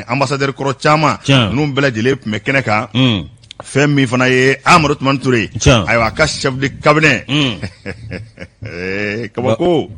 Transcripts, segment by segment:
Ani ambassadeur kɔrɔ caman, ninnu bɛɛ lajɛlen tun bɛ kɛnɛ kan. Fɛn min fana ye Amadu Tumani Ture, ayiwa, a ka chef de cabinet, kabako.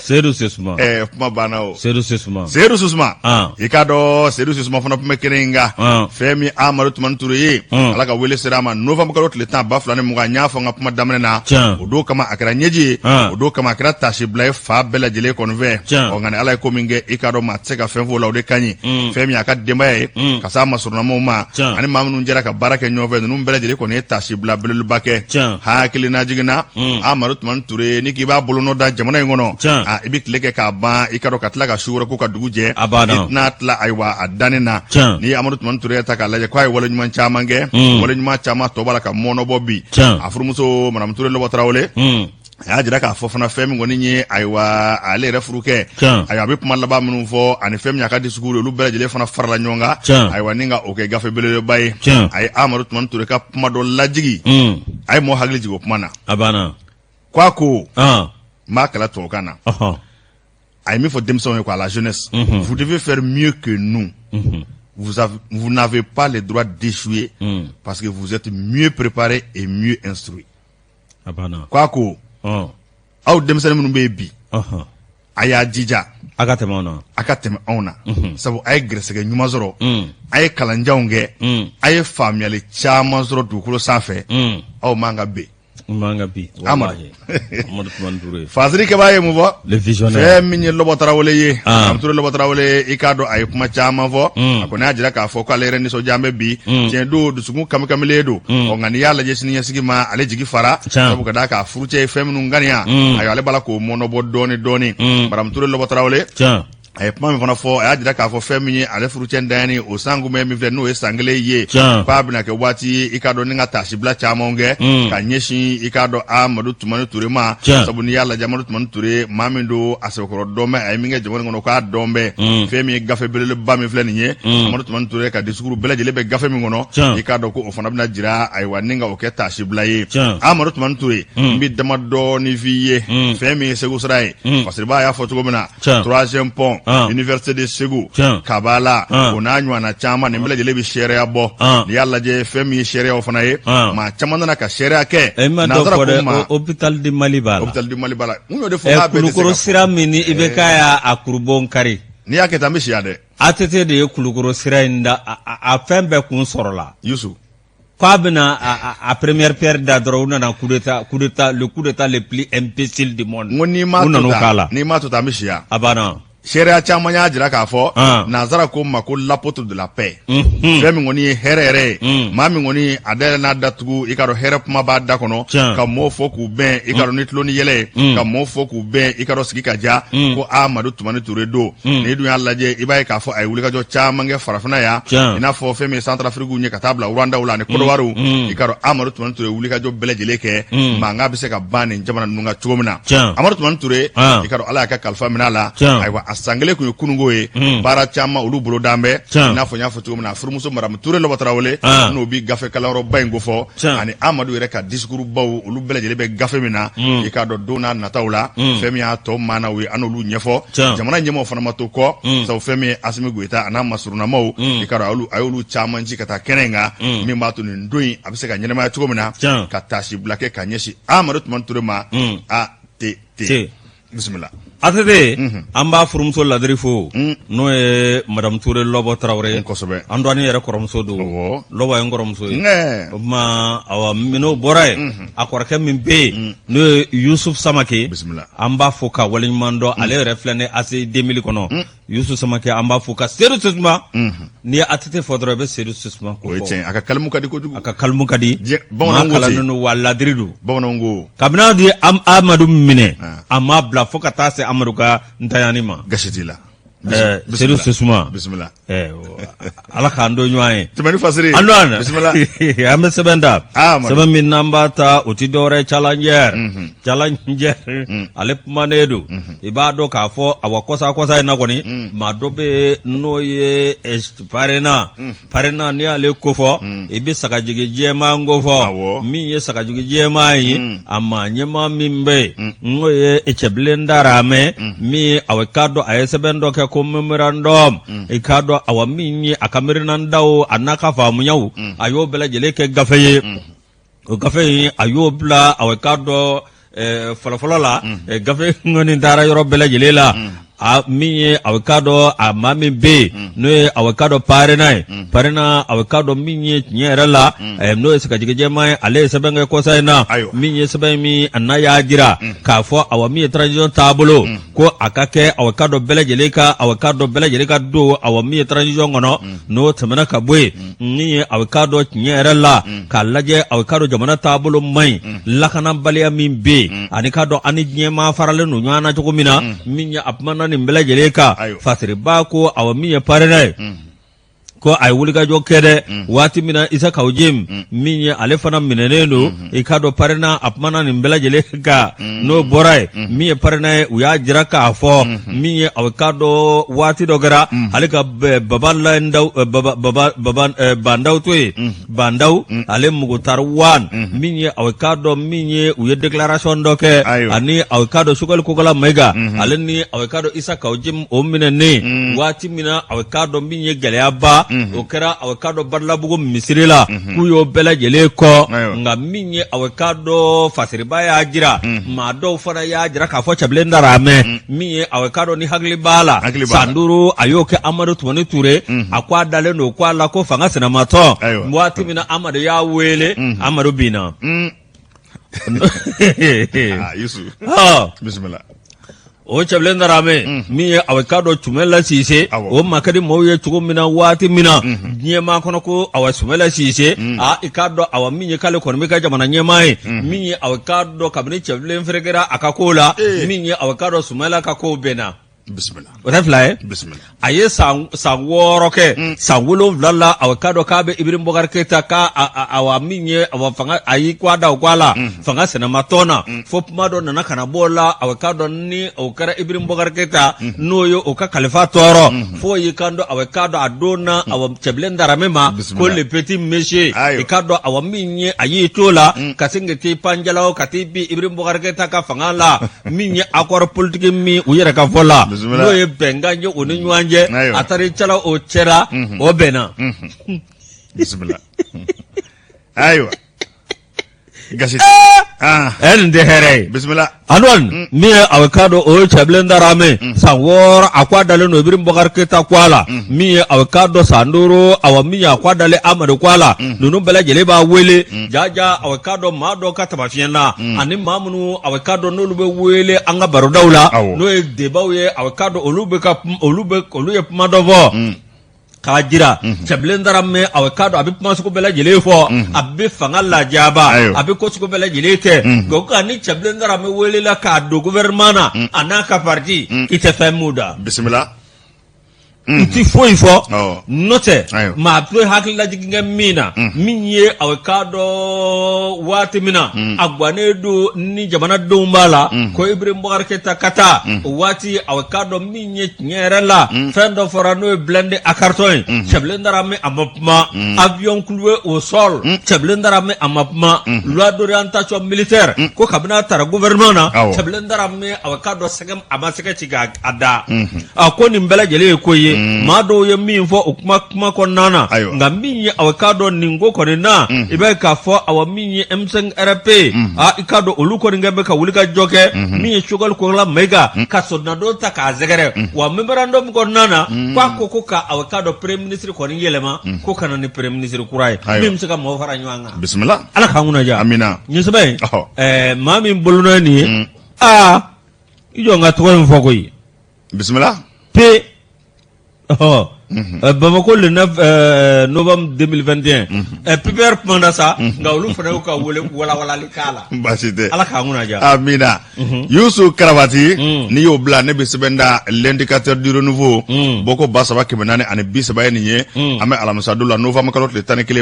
Seyidu Sesuma. Kuma banna o. Seyidu Sesuma. Seyidu Sesuma, i k'a dɔn Seyidu Sesuma fana tun bɛ kɛnɛ in kan. Fɛn min Amadu Tumani Ture ye, Ala ka wele sera a ma novembre kalo tile 10 2020. N y'a fɔ n ka kuma daminɛ na, o don kama a kɛra ɲɛji ye, o don kama a kɛra tasibila ye fa bɛɛ lajɛlen kɔni fɛ. Ɔ nka ni Ala ye ko min kɛ, i k'a dɔn maa tɛ se ka fɛn fɔ o la, o de ka ɲi. Fɛn min a ka denbaya ye, ka s'a masurunamaw ma, ani maa minnu jɛra ka baara kɛ ɲɔgɔn fɛ, ninnu bɛɛ lajɛlen kɔni ye tasibila belebeleba kɛ. Hakilina jiginna Amadu Tumani Ture, ni k'i b'a bolonɔ da jamana in kɔnɔ, i bɛ tile kɛ k'a ban, i k'a dɔn ka tila ka su wɛrɛ ko ka dugu jɛ, a banna. I tɛna tila ayiwa a danni na. N'i ye Amadu Tumani Ture ta k'a lajɛ, k'a ye wale ɲuman caman kɛ, wale ɲuman caman tɔ b'a la ka mɔnɔbɔ bi. A furumuso Madamu Ture Lɔbɔ Tarawele, a y'a jira k'a fɔ fana fɛn min kɔni ye, ayiwa, ale yɛrɛ furukɛ, ayiwa, a bɛ kuma laban minnu fɔ ani fɛn min y'a ka discours ye, olu bɛɛ lajɛlen fana farala ɲɔgɔn kan, ayiwa, ni ka o kɛ gafe belebeleba ye. A ye Amadu Tumani Ture ka kuma dɔ lajigi, a ye mɔgɔ hakili jigin o kuma na. A banna. Ko a ko, n b'a kalan tubabukan na, a ye min fɔ denmisɛnw ye quoi, à la jeunesse: vous devez faire mieux que nous, vous n'avez pas le droit d'échouer parce que vous êtes mieux préparé et mieux instruit. A banna. Ko a ko, aw denmisɛnnin minnu bɛ yen bi, a y'a jija a ka tɛmɛ anw na. A ka tɛmɛ anw na, sabu a ye gɛrɛsɛgɛ ɲuman sɔrɔ, a ye kalanjanw kɛ, a ye faamuyali caman sɔrɔ dugukolo sanfɛ, aw man ka ben. Man ka bi. Amadu. Amadu Tumani Ture. Fasiri kɛbaa ye mun fɔ? Le visionnaire. Fɛn min ye Lɔbɔ Tarawele ye, Amadu Ture Lɔbɔ Tarawele, i k'a dɔn a ye kuma caman fɔ. A kɔni y'a jira k'a fɔ k'ale yɛrɛ nisɔndiya bɛ bi. Tiɲɛ don, dusukun kamikamilen don. Ɔ nka n'i y'a lajɛ siniɲɛsigi ma, ale jigi fara, sabu ka d'a kan a furucɛ ye fɛn minnu ŋaniya, ayiwa, ale b'a la k'o mɔnɔbɔ dɔɔni dɔɔni. Madamu Ture Lɔbɔ Tarawele, a ye kuma min fana fɔ, a y'a jira k'a fɔ fɛn min ye ale furucɛ ntanyani, o san kunbɛn min filɛ, n'o ye san kelen ye, k'a bɛna kɛ waati ye, i k'a dɔn, ni ka taasibila caman kɛ ka ɲɛsin, i k'a dɔn, Amadu Tumani Ture ma. Sabu n'i y'a lajɛ, Amadu Tumani Ture, maa min don, a sɛbɛkɔrɔ dɔn bɛ, a ye min kɛ jamana kɔnɔ, k'a dɔn bɛ. Fɛn min ye gafe belebeleba min filɛ nin ye, Amadu Tumani Ture ka discours bɛɛ lajɛlen bɛ gafe min kɔnɔ, i k'a dɔn ko o fana bɛna jira, ayiwa, ni ka o kɛ taasibila ye. Amadu Tumani Ture, n bɛ dama dɔɔni f'i ye. Fɛn min ye Segu sira ye, Fasiriba y'a fɔ cogo min na, troisième pont, université de Segu, Kabala, o n'a ɲɔgɔnna caman, nin bɛɛ lajɛlen bɛ seereya bɔ. N'i y'a lajɛ, fɛn min ye seereyaw fana ye, maa caman nana ka seereya kɛ. E ma dɔ fɔ dɛ, hôpital du Mali b'a la. Hôpital du Mali b'a la, n y'o de fɔ k'a bɛɛ tɛ se ka fɔ. Kulukoro sira min ni IBK y'a kurubon kari. N'i y'a kɛ tan, an bɛ si yan dɛ. ATT de ye Kulukoro sira in da, a fɛn bɛɛ kun sɔrɔla. Yusu. K'a bɛna a première pierre da dɔrɔn, u nana coup d'état, coup d'état, le coup d'état le plus imbécile du monde. N ko n'i m'a to tan, n'i m'a to tan, an bɛ si yan. A banna. Seereya caman y'a jira k'a fɔ nanzara ko ma ko l'apôtre de la paix. Fɛn min kɔni ye hɛrɛ yɛrɛ ye, maa min kɔni a dayɛlɛ n'a datugu, i k'a dɔn hɛrɛ kuma b'a da kɔnɔ, ka mɔɔw fɔ k'u bɛn, i k'a dɔn, ni tulon ni yɛlɛ ye, ka mɔɔw fɔ k'u bɛn, i k'a dɔn, sigi ka ja, ko Amadu Tumani Ture don. N'i dun y'a lajɛ, i b'a ye k'a fɔ a ye wulikajɔ caman kɛ farafinna yan, i n'a fɔ fɛn min ye Centrafrique ɲɛ ka taa bila Rwandaw la ani Côte d'Ivoire. I k'a dɔn Amadu Tumani Ture ye wulikajɔ bɛɛ lajɛlen kɛ, mankan bɛ se ka ban nin jamana ninnu kan cogo min na. Amadu Tumani Ture, i k'a dɔn, Ala y'a ka kalifa minɛ a la. Ayiwa, a san kelen kun ye kununko ye, baara caman olu bolo dan bɛ, i n'a fɔ n y'a fɔ cogo min na, a furumuso Madamu Ture Lɔbɔ Tarawele, n'o bi gafe kalanyɔrɔba in kofɔ, ani Amadu yɛrɛ ka discours baw, olu bɛɛ lajɛlen bɛ gafe min na. I k'a dɔn, don n'a nataw la, fɛn min y'a tɔ maanaw ye, an n'olu ɲɛfɔ. Jamana ɲɛmaaw fana ma to kɔ, sabu fɛn min ye Asimi Goyita a n'a masurunamaw, i k'a dɔn, a y'olu caman ci ka taa kɛnɛ in kan, min b'a to nin don in a bɛ se ka ɲɛnamaya cogo min na, ka taasibila kɛ ka ɲɛsin Amadu Tumani Ture ma. A T T, bisimila. ATT, an b'a furumuso ladiri fo, n'o ye Madamu Ture Lɔbɔ Tarawele. An dɔgɔnin yɛrɛ kɔrɔmuso don. Lɔbɔ ye n kɔrɔmuso ye. O tuma, awa, n'o bɔra yen, a kɔrɔkɛ min bɛ yen, n'o ye Yusuf Samake, an b'a fo ka waleɲuman dɔn. Ale yɛrɛ filɛ ni ACI 2000 kɔnɔ. Yusuf Samake, an b'a fo ka Sedu Sesuma. N'i ye ATT fɔ dɔrɔn, i bɛ Sedu Sesuma ko fɔ. O ye tiɲɛ, a ka kalimu ka di kojugu. A ka kalimu ka di. Bamananw ko ten. Wa ladiri don. Bamananw ko. Kabini a ye Amadu minɛ, a m'a bila fo ka taa se Amadu ka ntanyani ma. Gasi t'i la. Sedu Sesuma. Bisimila. Ala k'an don ɲɔgɔn ye. Tɛmɛni fasiri. An don bisimila. An bɛ sɛbɛn ta. Sɛbɛn min n'an b'a ta, o ti dɔwɛrɛ, Challenger. Challenger, ale kumanen don. I b'a dɔn k'a fɔ, awa, kɔsa kɔsa in na kɔni, maa dɔ bɛ yen n'o ye Parena. Parena, n'i y'ale kofɔ, i bɛ sagajigi jɛman kofɔ. Min ye sagajigi jɛman ye, a maa ɲɛmaa min bɛ yen, n'o ye Cɛbilen Daramɛ min, awa, k'a dɔn a ye sɛbɛn dɔ kɛ. sɛbɛn ko memorandum i k'a dɔn awa min ye a ka miirinandaw a n'a ka faamuyaw a y'o bɛɛ lajɛlen kɛ gafe ye. O gafe in a y'o bila awa i k'a dɔn fɔlɔfɔlɔ la gafe kɔni taara yɔrɔ bɛɛ lajɛlen la. A min ye awa i k'a dɔn a maa min bɛ yen n'o ye awa i k'a dɔn PARENA ye, PARENA awa i k'a dɔn min ye tiɲɛ yɛrɛ la n'o ye sagajigi jɛman ye, ale ye sɛbɛn kɛ kɔsa in na. Min ye sɛbɛn min a n'a y'a jira k'a fɔ awa min ye transition taabolo ko a ka kɛ awa i k'a dɔn bɛɛ lajɛlen ka awa i k'a dɔn bɛɛ lajɛlen ka don awa min ye transition kɔnɔ. N'o tɛmɛna ka bɔ yen, min ye awa i k'a dɔn tiɲɛ yɛrɛ la k'a lajɛ awa i k'a dɔn jamana taabolo man ɲi, lakanabaliya min bɛ yen ani k'a dɔn ani diɲɛmaa faralen don ɲɔgɔn na cogo min na. Min ye a kumana nin bɛɛ lajɛlen kan, Fasiriba ko awa min ye PARENA ye, ko a ye wulikajɔ kɛ dɛ. Waati min na Isa Kawu Jim min ye ale fana minɛnen don, i k'a dɔn PARENA a kumana nin bɛɛ lajɛlen kan. N'o bɔra yen, min ye PARENA ye, u y'a jira k'a fɔ min ye awa i k'a dɔn waati dɔ kɛra ale ka Baba Baba Ndaw to yen, Bah Ndaw ale Moctar Ouane, min ye awa i k'a dɔn min ye u ye déclaration dɔ kɛ ani awa i k'a dɔn Choguel Kokalla Maïga ale ni awa i k'a dɔn Isa Kawu Jim o minɛnen waati min na, awa i k'a dɔn min ye gɛlɛyaba o kɛra awa i k'a dɔn Badalabugu misiri la, k'u y'o bɛɛ lajɛlen kɔ. Nka min ye awa i k'a dɔn Fasiriba y'a jira, maa dɔw fana y'a jira k'a fɔ Cɛbilen Daramɛ min ye awa i k'a dɔn ni hakili b'a la, san 5 a y'o kɛ Amadu Tumani Ture, a ko a dalen don ko a la ko fanga sinamatɔn. Waati min na Amadu y'a wele, Amadu binna. Bisimila. O Cɛbilen Daramɛ min ye awa i k'a dɔn Sumala Sise, o ma ka di maaw ye cogo min na waati min na diɲɛmaa kɔnɔ ko awa Sumala Sise aa i k'a dɔn awa min ye k'ale kɔni bɛ kɛ jamana ɲɛmaa ye, min ye awa i k'a dɔn kabini Cɛbilen ferekera a ka ko la, min ye awa i k'a dɔn Sumala ka ko bɛnna. Bisimila. O tɛ fila ye. Bisimila. A ye san 6 kɛ, san 7 la awa k'a dɔn k'a bɛ Ibrahim Boubacar Keita ka awa min ye awa fanga a y'i k'a da o k'a la fanga sinamatɔn na, fo kuma dɔ nana ka na bɔ o la awa k'a dɔn ni o kɛra Ibrahim Boubacar Keita n'o ye o ka kalifa tɔɔrɔ, fo y'i kan dɔn awa k'a dɔn a don na awa Cɛbilen Daramɛ ma ko le petit monsieur, i k'a dɔn awa min ye a y'i to la ka sin ka t'i panjalaw ka t'i bin Ibrahim Boubacar Keita ka fanga la. Min ye accord politique min u yɛrɛ ka fɔ la, n'o ye bɛnkan ye u ni ɲɔgɔn cɛ, a taara i cala o cɛla, o bɛnna. Bisimila. Ayiwa, gasi ɛ nin tɛ hɛrɛ ye. Bisimila. Antoine, min ye awa k'a dɔn o ye Cɛbilen Daramɛ, san 6 a ko a dalen don Ibrahim Boubacar Keita ko a la, min ye awa k'a dɔn san 5 awa min ye a ko a dalen Amadu ko a la, ninnu bɛɛ lajɛlen b'a wele jaja awa k'a dɔn maa dɔ ka taamasiyɛn na ani maa minnu awa k'a dɔn n'olu bɛ wele an ka barodaw la, n'o ye débatw ye, awa k'a dɔn olu bɛ ka olu bɛ olu ye kuma dɔ fɔ k'a jira Cɛbilen Daramɛ awa k'a dɔn a bɛ kuma sugu bɛɛ lajɛlen fɔ, a bɛ fanga lajaba, a bɛ ko sugu bɛɛ lajɛlen kɛ. Nka ni Cɛbilen Daramɛ welela k'a don gouvernement na, a n'a ka parti, i tɛ fɛn m'u da. Bisimila. U ti foyi fɔ. N'o tɛ maa bɛ hakililajigin kɛ min na, min ye awa k'a dɔn waati min na a gannen don ni jamanadenw b'a la ko Ibrahim Boubacar Keita ka taa, o waati awa k'a dɔn min ye tiɲɛ yɛrɛ la fɛn dɔ fɔra n'o ye blindé à carton ye, Cɛbilen Daramɛ a ma kuma. Avion cloué au sol, Cɛbilen Daramɛ a ma kuma. Loi d'orientation militaire, ko kabini a taara gouvernement na, Cɛbilen Daramɛ awa k'a dɔn sɛgɛ a ma sɛgɛ ci k'a da. A ko nin bɛɛ lajɛlen ye ko ye maa dɔw ye min fɔ o kuma kɔnɔna na. Nka min ye awa k'a dɔn nin ko kɔni na, i b'a ye k'a fɔ awa min ye M5 RP, a i k'a dɔn olu kɔni kɛ bɛ ka wuli ka jɔ kɛ, min ye Choguel Kokalla Maïga ka sɔrɔnadon ta k'a sɛgɛrɛ wa memorandum kɔnɔna na, k'a ko ka awa k'a dɔn premier ministre kɔni yɛlɛma, ko ka na ni premier ministre kura ye min bɛ se ka mɔgɔw fara ɲɔgɔn kan. Bisimila. Ala k'an kunna diya. Amina. Nin sɛbɛn in, maa min bolonɔ ye nin ye, aa i jɔ n ka tɔgɔ in fɔ koyi. Bisimila. P ɔ Bamakɔ le 9 novembre 2021, PPR kumana sa, nka olu fana y'u ka wele walawalali k'a la. Baasi tɛ. Ala k'an kunna diya. Amina. Yusu Karabati, n'i y'o bila, ne bɛ sɛbɛn da L'Indicateur du Renouveau, bɔko 3430 ye nin ye. An bɛ alamisadon la, novembre kalo tile 11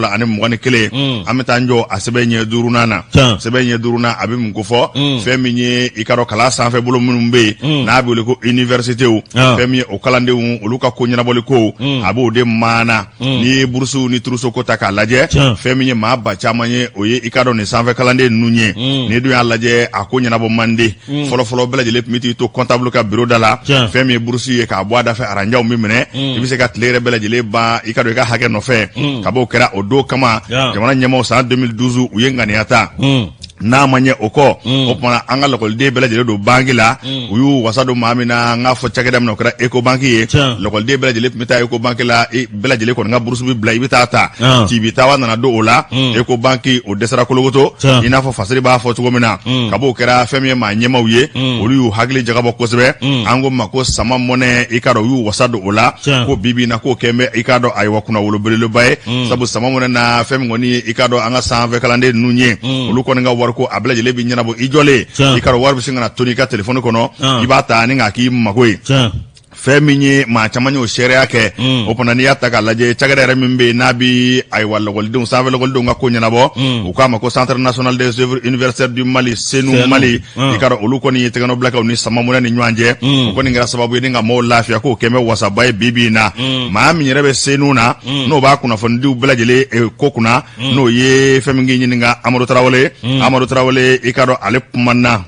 2021. An bɛ taa an jɔ a sɛbɛn ɲɛ duurunan na. Sɛbɛn ɲɛ duurunan a bɛ mun ko fɔ? Fɛn min ye i ka dɔn kalan sanfɛ bolo minnu bɛ yen n'a bɛ wele ko universitéw, fɛn min ye o kalandenw olu ka ko ɲɛnabɔli ko, a b'o de maana. N'i ye burusiw ni trousseau ko ta k'a lajɛ, fɛn min ye maa ba caman ye, o ye i k'a dɔn nin sanfɛ kalanden ninnu ye. N'i dun y'a lajɛ, a ko ɲɛnabɔ man di. Fɔlɔfɔlɔ, bɛɛ lajɛlen tun bɛ t'i to comptable ka bureau da la. Fɛn min ye burusi ye, k'a bɔ a da fɛ, aranjaw bɛ minɛ, i bɛ se ka tile yɛrɛ bɛɛ lajɛlen ban i ka dɔn i ka hakɛ nɔfɛ. Ka b'o kɛra o don kama, jamana ɲɛmaaw san 2012 u ye ŋaniya ta. N'a ma ɲɛ o kɔ, o tuma an ka lakɔliden bɛɛ lajɛlen don banki la. U y'u wasa don maa min na, n k'a fɔ cakɛda min na, o kɛra Ecobank ye. Lakɔliden bɛɛ lajɛlen tun bɛ taa Ecobank la, bɛɛ lajɛlen kɔni ka burusu bɛ bila, i bɛ taa ta. Tibitawa nana don o la, Ecobank o dɛsɛra kolokoto, i n'a fɔ fasiri b'a fɔ cogo min na. Ka b'o kɛra, fɛn min ye maa ɲɛmaaw ye, olu y'u hakili jagabɔ kosɛbɛ. An ko ma ko Sama Money, i k'a dɔn u y'u wasa don o la, ko bi bi in na k'o kɛn bɛ, i k'a dɔn, ayiwa, kunnawolo belebeleba ye. Sabu Sama Money na, fɛn min kɔni ye, i k'a dɔn, an ka sanfɛ kalanden ninnu ye, olu kɔni ka wariko a bɛɛ lajɛlen bɛ ɲɛnabɔ i jɔlen. I k'a dɔn wari bɛ sin ka na toni i ka telefɔni kɔnɔ, i b'a ta ni k'a k'i mago ye. Fɛn min ye maa caman y'o seereya kɛ. O fana, n'i y'a ta k'a lajɛ, cakɛda yɛrɛ min bɛ yen n'a bi, ayiwa, lakɔlidenw, sanfɛ lakɔlidenw ka ko ɲɛnabɔ, u k'a ma ko Centre national des œuvres universitaires du Mali, CENOU Mali, i k'a dɔn olu kɔni ye tɛgɛnɔbila kɛ u ni Sama Money ni ɲɔgɔn cɛ. O kɔni kɛra sababu ye ni ka maaw lafiya, k'o kɛn bɛ wasaba ye bi bi in na. Maa min yɛrɛ bɛ CENOU na, n'o b'a kunnafonidiw bɛɛ lajɛlen ko kunna, n'o ye fɛn min k'i ɲininka, Amadu Tarawele. Amadu Tarawele, i k'a dɔn ale kumana.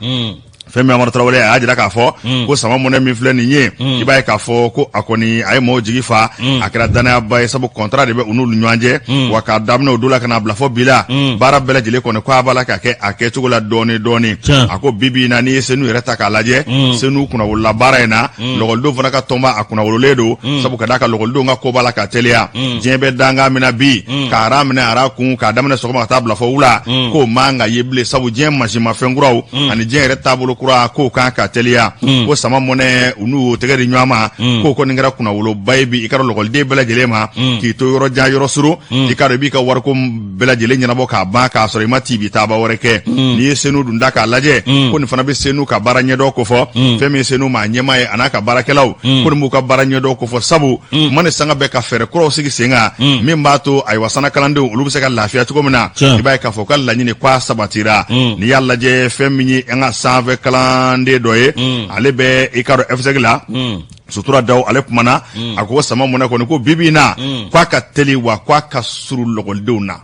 Fɛn min Amadu Tarawele, a y'a jira k'a fɔ ko Sama Money min filɛ nin ye, i b'a ye k'a fɔ ko a kɔni a ye maaw jigi fa, a kɛra danayaba ye, sabu contrat de bɛ u n'olu ɲɔgɔn cɛ. Wa k'a daminɛ o don la ka n'a bila fɔ bi la, baara bɛɛ lajɛlen kɔni ko a b'a la ka kɛ a kɛcogo la dɔɔni dɔɔni. A ko bi bi in na, n'i ye CENOU yɛrɛ ta k'a lajɛ, CENOU kunnawolola baara in na, lɔgɔlidenw fana ka tɔnba a kunnawololen don, sabu ka d'a kan lɔgɔlidenw ka ko b'a la ka teliya. Diɲɛ bɛ dankan min na bi, ka aran minɛ aran kun k'a daminɛ sɔgɔma ka taa bila fɔ wula, k'o man ka ye bilen, sabu diɲɛ mansinmafɛn kuraw ani diɲɛ yɛrɛ taabolo kura k'o kan ka teliya. Ko Sama Money, u n'u y'o tɛgɛ di ɲɔgɔn ma, k'o kɔni kɛra kunnawoloba ye bi, i ka dɔn lɔgɔliden bɛɛ lajɛlen ma, k'i to yɔrɔ jan yɔrɔ surun, i ka dɔn i b'i ka wariko bɛɛ lajɛlen ɲɛnabɔ k'a ban, k'a sɔrɔ i ma tibi taaba wɛrɛ kɛ. N'i ye CENOU dun da k'a lajɛ, ko nin fana bɛ CENOU ka baara ɲɛdɔn kofɔ. Fɛn min ye CENOU maa ɲɛmaa ye, a n'a ka baarakɛlaw, ko nin b'u ka baara ɲɛdɔn kofɔ, sabu kuma ni sanga bɛɛ ka fɛɛrɛ kuraw sigi sen kan min b'a to, ayiwa, sanna kalandenw olu bɛ se ka lafiya cogo min na. I b'a ye k'a fɔ u ka laɲini k'a sabatira. N'i y'a lajɛ, fɛn min ye an ka sanfɛ kalanden dɔ ye, ale bɛ, i k'a dɔn, EFSEC la, Sutura Daw, ale kumana. A ko Sama Money kɔni, ko bibi in na k'a ka teli, wa k'a ka surun lɔgɔlidenw na.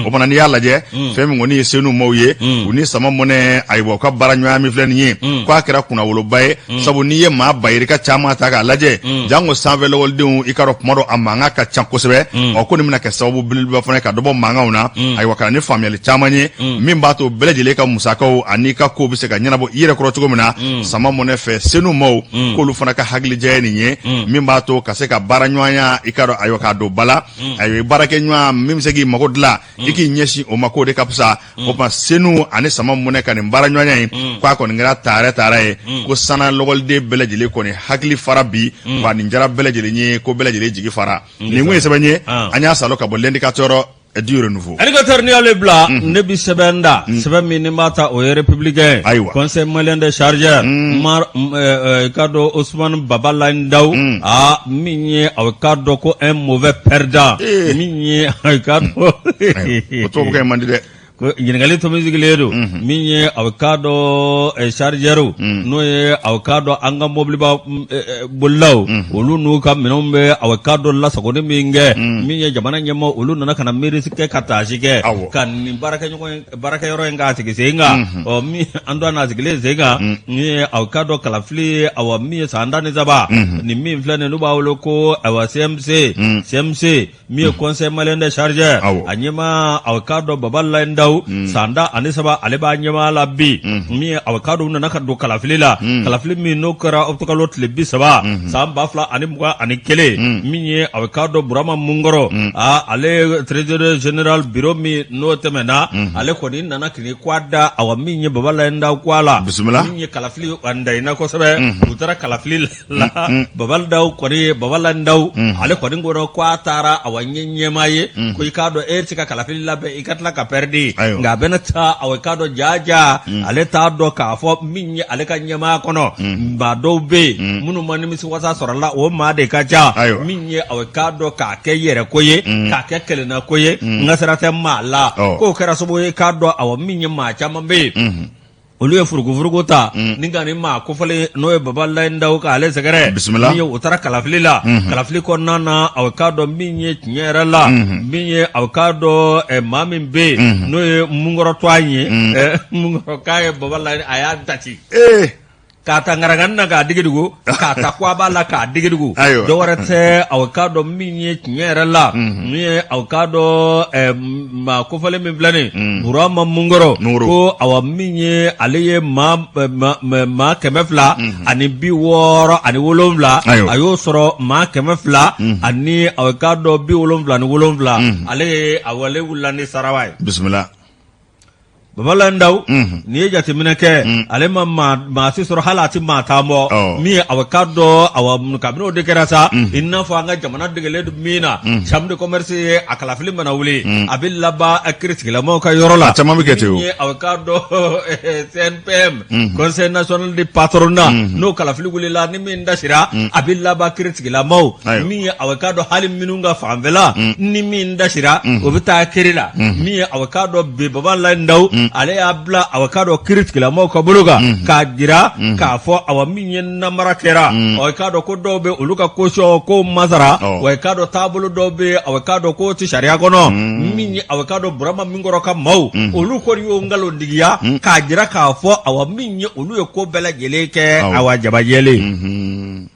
O fana, n'i y'a lajɛ, fɛn min kɔni ye CENOU maaw ye, u ni Sama Money, ayiwa, u ka baara ɲɔgɔnya min filɛ nin ye, k'a kɛra kunnawoloba ye, sabu n'i ye maa ba yirika caman ta k'a lajɛ, janko sanfɛ lɔgɔlidenw, i k'a dɔn kuma dɔ a mankan ka ca kosɛbɛ. Ɔ, ko nin bɛna kɛ sababu belebeleba fana ka dɔ bɔ mankanw na, ayiwa, ka na ni faamuyali caman ye min b'a to bɛɛ lajɛlen ka musakaw ani ka kow bɛ se ka ɲɛnabɔ i yɛrɛ kɔrɔ cogo min na Sama Money fɛ. CENOU maaw k'olu fana ka hakilijɛ ye nin ye, min b'a to ka se ka baara ɲɔgɔnya, i k'a dɔn, ayiwa, k'a don ba la, ayiwa, baarakɛ ɲɔgɔn min bɛ se k'i mago dilan, i k'i ɲɛsin o ma, k'o de ka fisa. O tuma CENOU ani Sama Money ka nin baara ɲɔgɔnya in, k'a kɔni kɛra taarɛ taara ye, ko sanna lɔgɔliden bɛɛ lajɛlen kɔni hakili fara bi, wa nin jara bɛɛ lajɛlen ye, ko bɛɛ lajɛlen jigi fara. Nin kun ye sɛbɛn ye, an y'a salo ka bɔ L'Indicateur du Renouveau. Indicateur, n'i y'ale bila, ne bi sɛbɛn da, sɛbɛn min ni b'a ta, o ye Républicain. Ayiwa. Conseil malien de chargeurs, Mar i k'a dɔn Ousmane Baba Ndaw, aa, min ye a k'a dɔn ko un mauvais perdant, min ye a k'a dɔn O tubabukan in man di dɛ. Ko ɲininkali tomi sigilen don, min ye a k'a dɔn chargeur, n'o ye a k'a dɔn an ka mobiliba bolilaw, olu n'u ka minɛnw bɛ a k'a dɔn lasagoni min kɛ, min ye jamana ɲɛmaa, olu nana ka na miiri kɛ ka taasi kɛ ka nin baarakɛɲɔgɔn baarakɛyɔrɔ in k'a sigi sen kan. Ɔ, min an dɔn n'a sigilen sen kan, min ye a k'a dɔn kalafili ye, awa, min ye san 13, nin min filɛ nin, n'u b'a wele ko, awa, CMC, CMC min ye Conseil malien des chargeurs, a ɲɛmaa, a k'a dɔn Baba Laye Ndaw, san 13 ale b'a ɲɛmaa la bi. Min ye a k'a dɔn u nana ka don kalafili la, kalafili min n'o kɛra ɔkutɔbukalo tile 30 san 2021, min ye a k'a dɔn Burama Munkɔrɔ, aa, ale trésorier général bureau min n'o tɛmɛna, ale kɔni nana k'i k'a da, awa, min ye Baba Laye Ndaw ko a la. Bisimila. Min ye kalafili a ndayina kosɛbɛ, u taara kalafili la, Baba Ndaw kɔni, Baba Laye Ndaw, ale kɔni ko ko a taara, awa, ɲɛ ɲɛmaa ye, ko i k'a dɔn e tɛ se ka kalafili labɛn i ka tila ka pɛridi. Nka a bɛna taa, awa, i k'a dɔn jaja ale t'a dɔn k'a fɔ min ye ale ka ɲɛmaa kɔnɔ, maa dɔw bɛ yen minnu ma nimisi wasa sɔrɔ la, o maa de ka ca. Min ye, awa, i k'a dɔn k'a kɛ yɛrɛ ko ye, k'a kɛ kelenna ko ye, n ka sira tɛ maa la. K'o kɛra sababu ye k'a dɔn, awa, min ye maa caman bɛ yen. Olu ye furugufurugu ta ni ka ni maa kofɔlen n'o ye Baba Laye Ndaw k'ale sɛgɛrɛ bisimila min ye u taara kalafili la kalafili kɔnɔna na aw k'a dɔn min ye tiɲɛ yɛrɛ la min ye aw k'a dɔn maa min bɛ yen n'o ye Munkɔrɔ tɔgɔ ye Munkɔrɔ k'a ye Baba Laye a y'a dati k'a ta ngarangani na k'a digidugu k'a ta kwaba la k'a digidugu Ayiwa. dɔ wɛrɛ tɛ aw k'a dɔn min ye tiɲɛ yɛrɛ la min ye aw k'a dɔn maa kofɔlen min filɛ nin Burama Munkɔrɔ Munkɔrɔ. ko awa min ye ale ye maa 267 Ayiwa. a y'o sɔrɔ maa 200 ani aw k'a dɔn 77 ale ye awa ale wulila ni sarawa ye bisimila Baba Laye Ndaw n'i ye jateminɛ kɛ ale ma maa si sɔrɔ hali a tɛ maa tan bɔ min ye aw k'a dɔn awa kabini o de kɛra sa i n'a fɔ an ka jamana degelen don min na chambre de commerce ye a kalafili mana wuli a bɛ laban kiiritigɛlamaaw ka yɔrɔ la A caman bɛ kɛ ten o. min ye aw k'a dɔn CNPM Conseil national du patronat n'o kalafili wulila ni min dasira a bɛ laban kiiritigɛlamaaw Ayiwa. min ye aw k'a dɔn hali minnu ka fanfɛla ni min dasira o bɛ taa kiri la min ye aw k'a dɔn bi Baba Laye Ndaw ale y'a bila aw k'a dɔn kiiritigɛlamaaw ka bolo kan k'a jira k'a fɔ awa min ye namara kɛra aw k'a dɔn ko dɔw bɛ olu ka caution ko ma sara wa i k'a dɔn taabolo dɔw bɛ aw k'a dɔn k'o tɛ sariya kɔnɔ min ye aw k'a dɔn Burama Minkɔrɔ ka maaw olu kɔni y'o nkalontigiya k'a jira k'a fɔ awa min ye olu ye ko bɛɛ lajɛlen kɛ awa jabajɛlen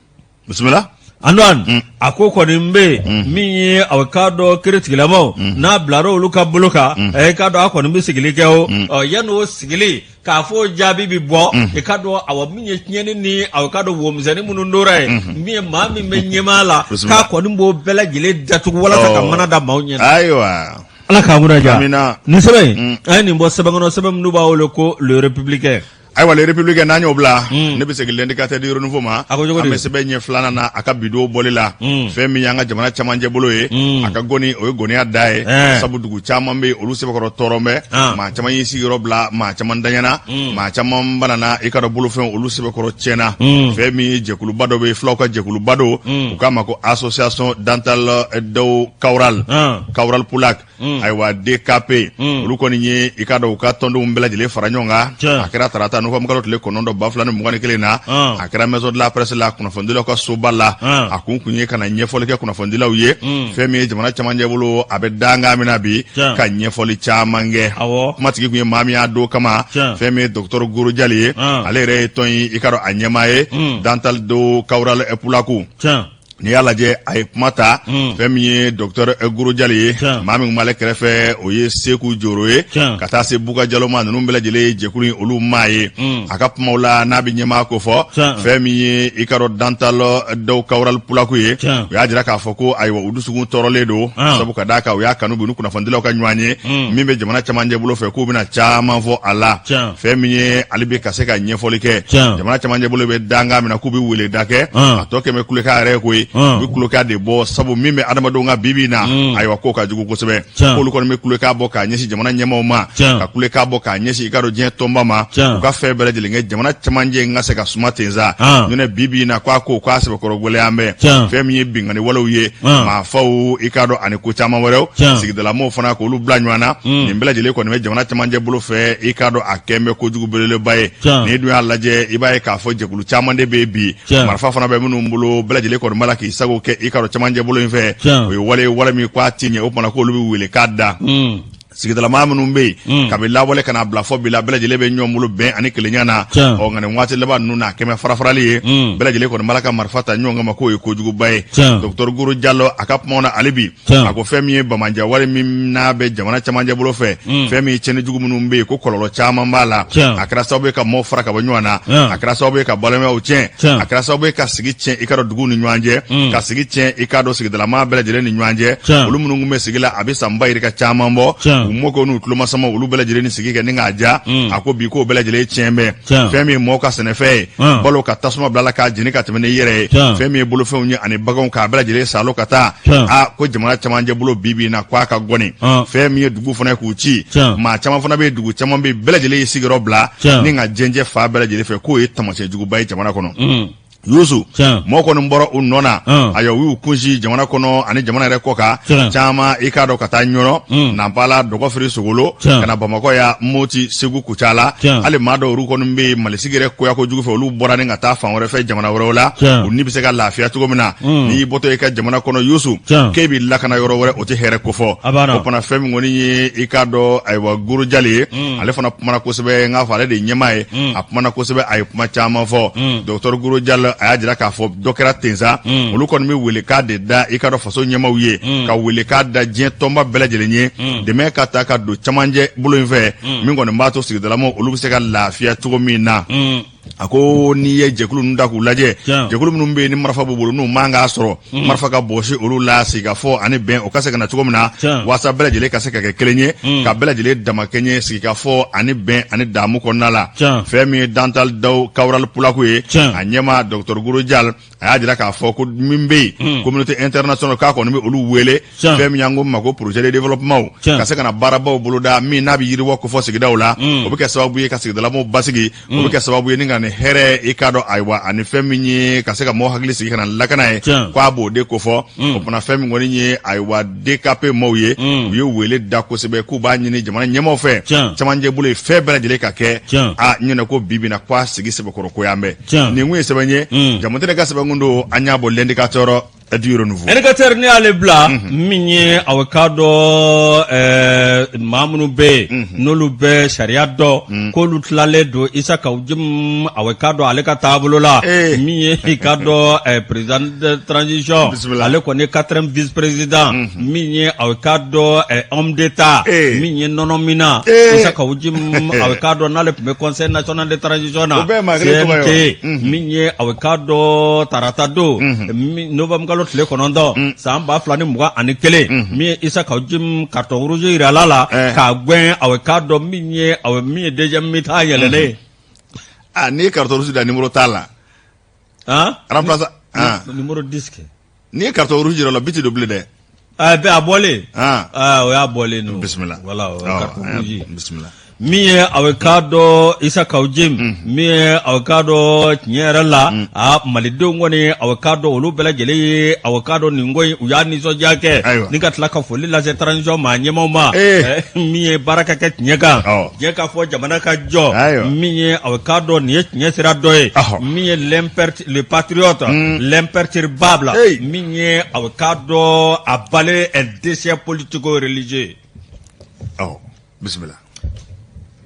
bisimila Antoine a ko kɔni bɛ yen min ye aw k'a dɔn kiiritigɛlamaaw n'a bilara olu ka bolo kan i k'a dɔn a kɔni bɛ sigili kɛ o ɔ yanni o sigili k'a fɔ jaabi bɛ bɔ i k'a dɔn awa min ye tiɲɛni ni aw k'a dɔn womisɛnnin minnu tora yen min ye maa min bɛ ɲɛmaa la k'a kɔni b'o bɛɛ lajɛlen datugu walasa ka mana da maaw ɲɛ ayiwa ala k'an kunna diya nin sɛbɛn in an ye nin bɔ sɛbɛn kɔnɔ sɛbɛn minnu b'a wele ko Le Républicain Ayiwa Le Républicain n'an y'o bila ne bɛ segin L'Indicateur du Renouveau ma A ko cogo an di? bɛ sɛbɛn ɲɛ filanan na a ka bi don bɔli la fɛn min y'an ka jamana camancɛ bolo ye a ka gɔni o ye gɔniya da ye Ɛɛ. sabu dugu caman bɛ yen olu sɛbɛkɔrɔ tɔɔrɔ bɛ Ah. maa caman y'i sigiyɔrɔ bila maa caman daɲana maa caman banana i k'a dɔn bolofɛn olu sɛbɛkɔrɔ tiɲɛna fɛn min ye jɛkuluba dɔ bɛ yen fulaw ka jɛkuluba don u k'a ma ko association Dental Daw Kawral Ah. Kawral Pulak ayiwa DKP olu kɔni ye i k'a dɔn u ka tɔndenw bɛɛ lajɛlen fara ɲɔgɔn kan a kɛra tarata novembre kalo tile 9 2021 na a kɛra maison de la presse la kunnafonidilaw ka soba la a kun kun ye ka na ɲɛfɔli kɛ kunnafonidilaw ye fɛn min ye jamana camancɛ bolo a bɛ dankan min na bi ka ɲɛfɔli caman kɛ kumatigi kun ye maa min y'a don kama fɛn min ye docteur Goro Jali ye ale yɛrɛ ye tɔn in i k'a dɔn a ɲɛmaa ye Dental Daw Kawral Pulaku n'i y'a lajɛ a ye kuma ta fɛn min ye docteur Goro Jali ye maa min b'ale kɛrɛfɛ o ye Seku Joro ye ka taa se Buka Jalo ma ninnu bɛɛ lajɛlen ye jɛkulu in olu maa ye a ka kumaw la n'a bɛ ɲɛmaa ko fɔ fɛn min ye i k'a dɔn Dental Daw Kawral Pulaku ye u y'a jira k'a fɔ ko ayiwa u dusukun tɔɔrɔlen don sabu ka d'a kan u y'a kanu bi ni kunnafonidilaw ka ɲɔgɔn ye min bɛ jamana camancɛ bolo fɛ k'u bɛna caman fɔ a la fɛn min ye ale bɛ ka se ka ɲɛfɔli kɛ jamana camancɛ bolo bɛ dankan min na k'u bɛ weleda kɛ a tɔ kɛmɛ kulekan yɛrɛ koyi u bɛ kulekan de bɔ sabu min bɛ adamadenw kan bi bi in na ayiwa k'o ka jugu kosɛbɛ k'olu kɔni bɛ kulekan bɔ k'a ɲɛsin jamana ɲɛmaaw ma ka kulekan bɔ k'a ɲɛsin i k'a dɔn diɲɛ tɔnba ma u ka fɛn bɛɛ lajɛlen kɛ jamana camancɛ in ka se ka suma ten sa ɲinɛ bi bi in na k'a ko k'a sɛbɛkɔrɔ gɛlɛya bɛ fɛn min ye binkanni walew ye maafaw i k'a dɔn ani ko caman wɛrɛw sigidalamɔgɔw fana k'olu bila ɲɔgɔn na nin bɛɛ lajɛlen kɔni bɛ jamana camancɛ bolo fɛ i k'a dɔn a kɛn bɛ kojugu belebeleba ye n'i dun y'a lajɛ i b'a ye k'a fɔ jɛkulu caman de bɛ bi marifa fana bɛ minnu bolo bɛɛ lajɛlen kɔni b'a la k'i sago kɛ i k'a dɔn camancɛ bolo in fɛ o ye wale wale min k'a ti ɲɛ o tuma k'olu bɛ wele k'a da sigidalamaa minnu bɛ yen kabi lawale ka n'a bila fɔ bi la bɛɛ lajɛlen bɛ ɲɔgɔn bolo bɛn ani kelenya na ɔ nka nin waati laban ninnu na a kɛmɛ farafarali ye bɛɛ lajɛlen kɔni b'a la ka marifa ta ɲɔgɔn kama k'o ye kojuguba ye docteur Goro Jalo a ka kumaw na hali bi a ko fɛn min ye bamanja wale min n'a bɛ jamana camancɛ bolo fɛ fɛn min ye tiɲɛni jugu minnu bɛ yen ko kɔlɔlɔ caman b'a la a kɛra sababu ye ka maaw fara ka bɔ ɲɔgɔn na a kɛra sababu ye ka balimayaw tiɲɛ a kɛra sababu ye ka sigi tiɲɛ i k'a dɔn duguw ni ɲɔgɔn cɛ ka sigi tiɲɛ i k'a dɔn sigidalamaa bɛɛ lajɛlen ni ɲɔgɔn cɛ olu minnu tun bɛ sigi la a bɛ san ba yirika caman bɔ u mɔkɛw n'u tulomasamaw olu bɛɛ lajɛlen ni sigi kɛ ni k'a ja a ko bi k'o bɛɛ lajɛlen tiɲɛ bɛ fɛn min ye mɔgɔw ka sɛnɛfɛn ye balo ka tasuma bila la k'a jeni ka tɛmɛ n'i yɛrɛ ye fɛn min ye bolofɛnw ye ani baganw k'a bɛɛ lajɛlen salo ka taa a ko jamana camancɛ bolo bi bi in na k'a ka gɔni fɛn min ye dugu fana ye k'u ci maa caman fana bɛ yen dugu caman bɛ yen bɛɛ lajɛlen y'i sigiyɔrɔ bila ni ka jɛnjɛ fan bɛɛ lajɛlen fɛ k'o ye taamasiyɛn juguba ye jamana kɔnɔ. Yusu mɔgɔ kɔni bɔra u nɔ na, ayiwa, u y'u kunsin jamana kɔnɔ ani jamana yɛrɛ kɔ kan, caman i k'a dɔn ka taa ɲɔnɔ, Nanpala, Dɔgɔfiri, Sogolo, ka na Bamakɔ yan, Moti, Segu, Kucala. Hali maa dɔw olu kɔni bɛ Mali sigi yɛrɛ koya kojugu fɛ, olu bɔra ni ka taa fan wɛrɛ fɛ, jamana wɛrɛw la, u ni bɛ se ka lafiya cogo min na. N'i y'i bɔtɔ i ka jamana kɔnɔ, Yusu, k'e b'i lakana yɔrɔ wɛrɛ, o tɛ hɛrɛ kofɔ. O fana fɛn min kɔni ye, i k'a dɔn, ayiwa, Goro Jali ye, ale fana kumana kosɛbɛ. N k'a fɔ ale de ye ɲɛmaa ye, a kumana kosɛbɛ, a ye kuma caman fɔ. Docteur Goro Jali, a y'a jira k'a fɔ dɔ kɛra ten sa. Olu kɔni bɛ welekan de da, i k'a dɔn, faso ɲɛmaaw ye, ka welekan da diɲɛ tɔnba bɛɛ lajɛlen ye, dɛmɛ ka ta ka don camancɛ bolo in fɛ, min kɔni b'a to sigidalamaw olu bɛ se ka lafiya cogo min na. A ko n'i ye jɛkulu ninnu ta k'u lajɛ, jɛkulu minnu bɛ yen ni marifa b'u bolo, n'u man k'a sɔrɔ marifa ka bɔsi olu la, sigikafɔ ani bɛn o ka se ka na cogo min na, waasa bɛɛ lajɛlen ka se ka kɛ kelen ye, ka bɛɛ lajɛlen damakɛɲɛ sigikafɔ ani bɛn ani daamu kɔnɔna la. Fɛn min ye Dantal Daw Kawral Pulaku ye, a ɲɛmaa Docteur Goro Jali, a y'a jira k'a fɔ ko min bɛ yen, communauté internationale k'a kɔni bɛ olu wele, fɛn min y'an ko ma ko projet de développement, ka se ka na baarabaw boloda min n'a bɛ yiriwa kofɔ sigidaw la. O bɛ kɛ sababu ye ka sigidalamaw basigi, o bɛ kɛ sababu ye ni ka nin hɛrɛ, i k'a dɔn, ayiwa, ani fɛn min ye ka se ka mɔgɔ hakili sigi ka na lakana ye, k'a b'o de kofɔ. O fana fɛn min kɔni ye, ayiwa, DKP maaw ye, u ye wele da kosɛbɛ k'u b'a ɲini jamana ɲɛmaaw fɛ, camancɛ bolo ye, fɛn bɛɛ lajɛlen ka kɛ. A ɲinɛ ko bi bi na k'a sigi sɛbɛkɔrɔ ko y'an bɛɛ. Nin kun ye sɛbɛn ye, Jamutɛnɛ ka sɛbɛn kun don, an y'a bɔ L'Indicateur du Renouveau. Indicateur, ne y'ale bila min ye, aw k'a dɔn, maa minnu bɛ yen n'olu bɛ sariya dɔn, k'olu tilalen don Isa Kawu Jim, aw k'a dɔn, ale ka taabolo la, min ye i k'a dɔn président de transition, ale kɔni ye quatrième vice président, min ye aw k'a dɔn homme d'état, min ye nɔnɔ minna Isa Kawu Jim, aw k'a dɔn n'ale tun bɛ Conseil national de transition na, CNT, min ye aw k'a dɔn tarata don novembre kalo tile 9 san 2021, min ye Isa Kawu Jim carton rouge yira a la k'a gɛn, aw k'a dɔn min ye aw min ye deuxième mi-temps yɛlɛlen. Ah, n'i ye carton rouge da, numéro t'a la. Remplaçant. Numéro 10 kɛ. N'i ye carton rouge yira la, but don bilen dɛ. A bɛɛ a bɔlen. O y'a bɔlen don. Bisimila. Voilà, o ye carton rouge. Bisimila. Min ye aw k'a dɔn Isa Kawu Jim, min ye aw k'a dɔn tiɲɛ yɛrɛ la, a malidenw kɔni, aw k'a dɔn, olu bɛɛ lajɛlen ye aw k'a dɔn nin ko in, u y'a nisɔndiya kɛ ni ka tila ka foli lase transition maa ɲɛmaaw ma, min ye baara ka kɛ tiɲɛ kan, tiɲɛ ka fɔ, jamana ka jɔ, min ye aw k'a dɔn nin ye tiɲɛ sira dɔ ye, min ye le patriote, l'imperturbable, min ye aw k'a dɔn avaler un déchet politico-religieux. Bisimila.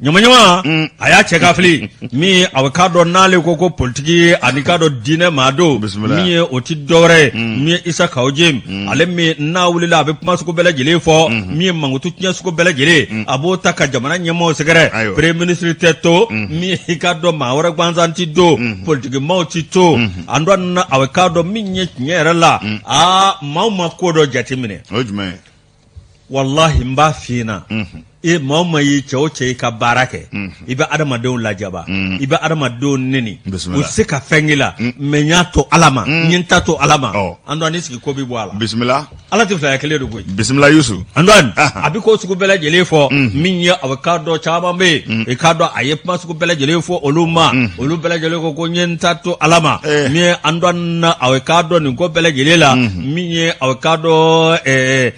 Ɲamaɲama a y'a cɛ ka fili, min ye a k'a dɔn n'ale ko ko politiki ani k'a dɔn diinɛ maa don, min ye o ti dɔwɛrɛ ye, min ye Isa Kawu Jim, ale min n'a wulila a bɛ kuma sugu bɛɛ lajɛlen fɔ, min ye mankutu tiɲɛ sugu bɛɛ lajɛlen, a b'o ta ka jamana ɲɛmaaw sɛgɛrɛ. Premier ministre tɛ to, min ye i k'a dɔn maa wɛrɛ gansan ti to, politiki maaw ti to. An dɔn a k'a dɔn min ye tiɲɛ yɛrɛ la, aa, maaw ma ko dɔ jateminɛ. O ye jumɛn ye? Walahi, n b'a f'i ɲɛna, e maa o maa ye, cɛ o cɛ, i ka baara kɛ, i bɛ adamadenw lajaba, i bɛ adamadenw neni, u tɛ se ka fɛn k'i la, mais n y'a to Ala ma, n ye n ta to Ala ma. Antoine, sigi ko bɛ bɔ a la. Bisimila. Ala tɛ filaya kelen don koyi. Bisimila, Yusu. Antoine, a bɛ ko sugu bɛɛ lajɛlen fɔ, min ye a bɛ k'a dɔn caman bɛ yen, i k'a dɔn a ye kuma sugu bɛɛ lajɛlen fɔ olu ma, olu bɛɛ lajɛlen ko ko n ye n ta to Ala ma. Min ye Antoine, a bɛ k'a dɔn nin ko bɛɛ lajɛlen la, min ye a bɛ k'a dɔn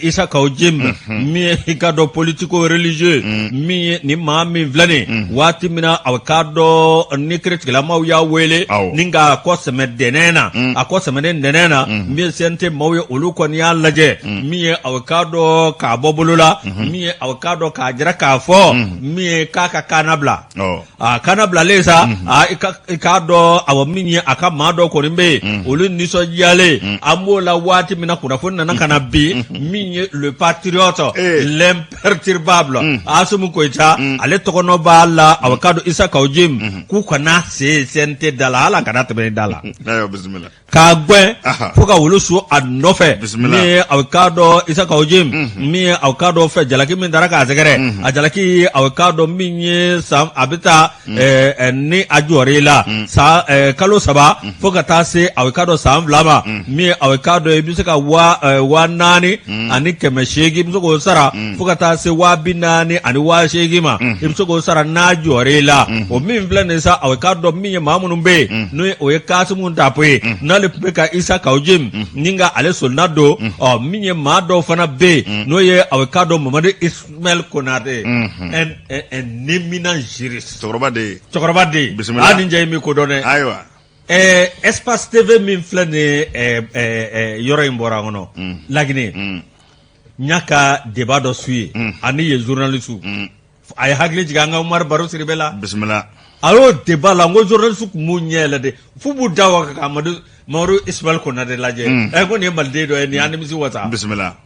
Isa Kawu Jim, min ye i k'a dɔn politico religieux, min ye nin maa min filɛ nin, waati min na a bɛ k'a dɔn ni kiiritigɛlamaw y'a wele ni k'a kɔ sɛmɛ dɛnɛn na, a kɔ sɛmɛnen dɛnɛn na, min ye CNT maaw ye, olu kɔni y'a lajɛ, min ye a bɛ k'a dɔn k'a bɔ bolo la, min ye a bɛ k'a dɔn k'a jira k'a fɔ min ye k'a ka kaana bila. A kana bilalen sa, i k'a dɔn, awa, min ye a ka maa dɔ kɔni bɛ yen, olu nisɔndiyalen. An b'o la waati min na, kunnafoni nana ka na bi, min ye le patriote, l'imperturbable Asimi Goyita, ale tɔgɔnɔ b'a la, a k'a dɔn Isa Kawu Jim k'u kana se CNT da la, hali a kana tɛmɛ da la. K'a gɛn fo ka wulu su a nɔfɛ. Min ye a k'a dɔn Isa Kawu Jim, min ye a k'a dɔn fɛ jalaki min dara k'a sɛgɛrɛ, a jalaki, a k'a dɔn min ye san a bɛ taa ni a jɔra i la san kalo 3 fo ka taa se a k'a dɔn san 2 ma, min ye a k'a dɔn i bɛ se ka 4800, i bɛ se k'o sara fo ka taa se. 40,000 ani 8000 ma, i bɛ se k'o sara n'a jɔra i la. O min filɛ nin sa, aw k'a dɔn min ye maa minnu bɛ yen, n'o o ye Kasimu Dapo ye, n'ale tun bɛ ka Isa Kawu Jim ni ka ale solina don. Ɔ min ye maa dɔw fana bɛ yen, n'o ye aw k'a dɔn Mamadu Ismaël Konate, un éminent juriste. Cɛkɔrɔba de ye. Cɛkɔrɔba de ye. Bisimila. Aa, nin cɛ in bɛ ko dɔn dɛ. Ayiwa. Espace TV min filɛ nin ye, yɔrɔ in bɔra a kɔnɔ Laginɛ, n y'a ka débat dɔ su ye ani yen journaliste. A ye hakili jigin an ka Umaru Baro Sidibe la. Bisimila. A y'o débat la, n ko journaliste tun b'u ɲɛ yɛlɛ de f'u b'u da waga ka Amadu Ismaël Konate lajɛ. Ko nin ye maliden dɔ ye, nin y'an nimisi wasa. Bisimila.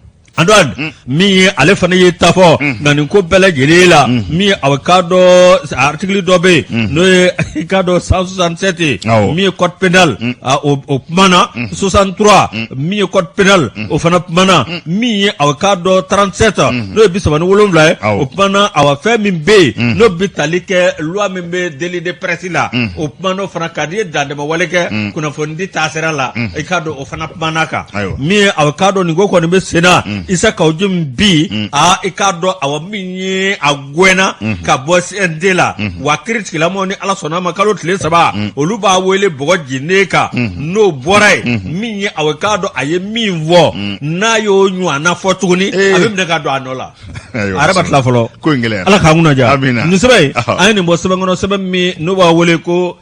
Antoine, min ye ale fana ye ta fɔ, nka nin ko bɛɛ lajɛlen la, min ye a k'a dɔn article dɔ bɛ yen, n'o ye i k'a dɔn 167 ye, min ye code pénal, o kumana 63, min ye code pénal, o fana kumana. Min ye a k'a dɔn 37, n'o ye 37 ye, o kumana. Awa, fɛn min bɛ yen, n'o bɛ tali kɛ loi min bɛ délit de presse la, o kumana o fana kan. N'i ye dantɛmɛwale kɛ kunnafonidi taasira la, i k'a dɔn o fana kumana kan. Min ye a k'a dɔn nin ko kɔni bɛ sen na, Isa Kawu Jim bi, aa, i k'a dɔn awa min ye a gɛnna ka bɔ CNT la, wa kiiritigɛlamɔgɔw, ni Ala sɔnna a ma, kalo tile 3, olu b'a wele bɔgɔ jenen kan. N'o bɔra yen, min ye awa k'a dɔn a ye min fɔ, n'a y'o ɲɔgɔnna fɔ tuguni, a bɛ minɛ ka don a nɔ la. A yɛrɛ ma tila fɔlɔ. Ko in gɛlɛyara. Ala k'an kunna diya. Amina. Nin sɛbɛn in, an ye nin bɔ sɛbɛn kɔnɔ, sɛbɛn min n'o b'a wele ko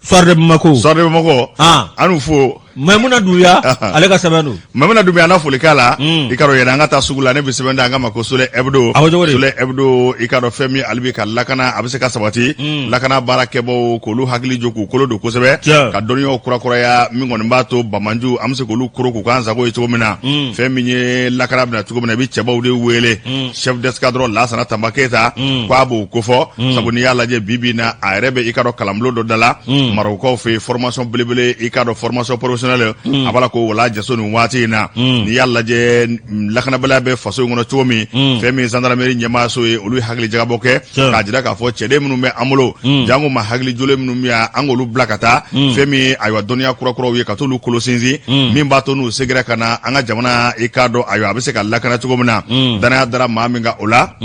Soir de Bamako. Soir de Bamako. Ah. An n'u fo. Maimuna Dunbiya, ale ka sɛbɛn don. Maimuna Dunbiya, an na foli k'a la. I k'a dɔn yɛrɛ, an ka taa sugu la, ne bɛ sɛbɛn da an ka ma ko Soleil Hebdo. A ko cogo di? Soleil Hebdo, i k'a dɔn fɛn min ale bɛ ka lakana, a bɛ se ka sabati. Lakana baara kɛbaaw k'olu hakili jɔ, k'u kolo don kosɛbɛ. Ka dɔnniyaw kurakuraya, min kɔni b'a to bamanju an bɛ se k'olu koro k'u k'an sago ye cogo min na. Fɛn min ye lakana bɛna cogo min na, i bɛ cɛbaw de wele. Chef d'escadron Lasana Tanba Keyita k'a b'o kofɔ, sabu n'i y'a lajɛ bi bi in na, a yɛrɛ bɛ i k'a dɔn kalanbulon dɔ da la Marɔkukaw fɛ yen, formation belebele, i k'a dɔn formation professionnelle, a b'a la k'o wala jaso nin waati in na. N'i y'a lajɛ, lakanabaliya bɛ faso in kɔnɔ cogo min, fɛn min gendarmerie ɲɛmaaso ye, olu ye hakili jagabɔ kɛ k'a jira k'a fɔ cɛden minnu bɛ an bolo, jango ma hakili jolen minnu bɛ yan, an k'olu bila ka taa fɛn min ayiwa dɔnniya kurakuraw ye, ka t'olu kolo sinsin, min b'a to n'u seginna ka na an ka jamana, i k'a dɔn ayiwa a bɛ se ka lakana cogo min na. Danaya dara maa min kan o la,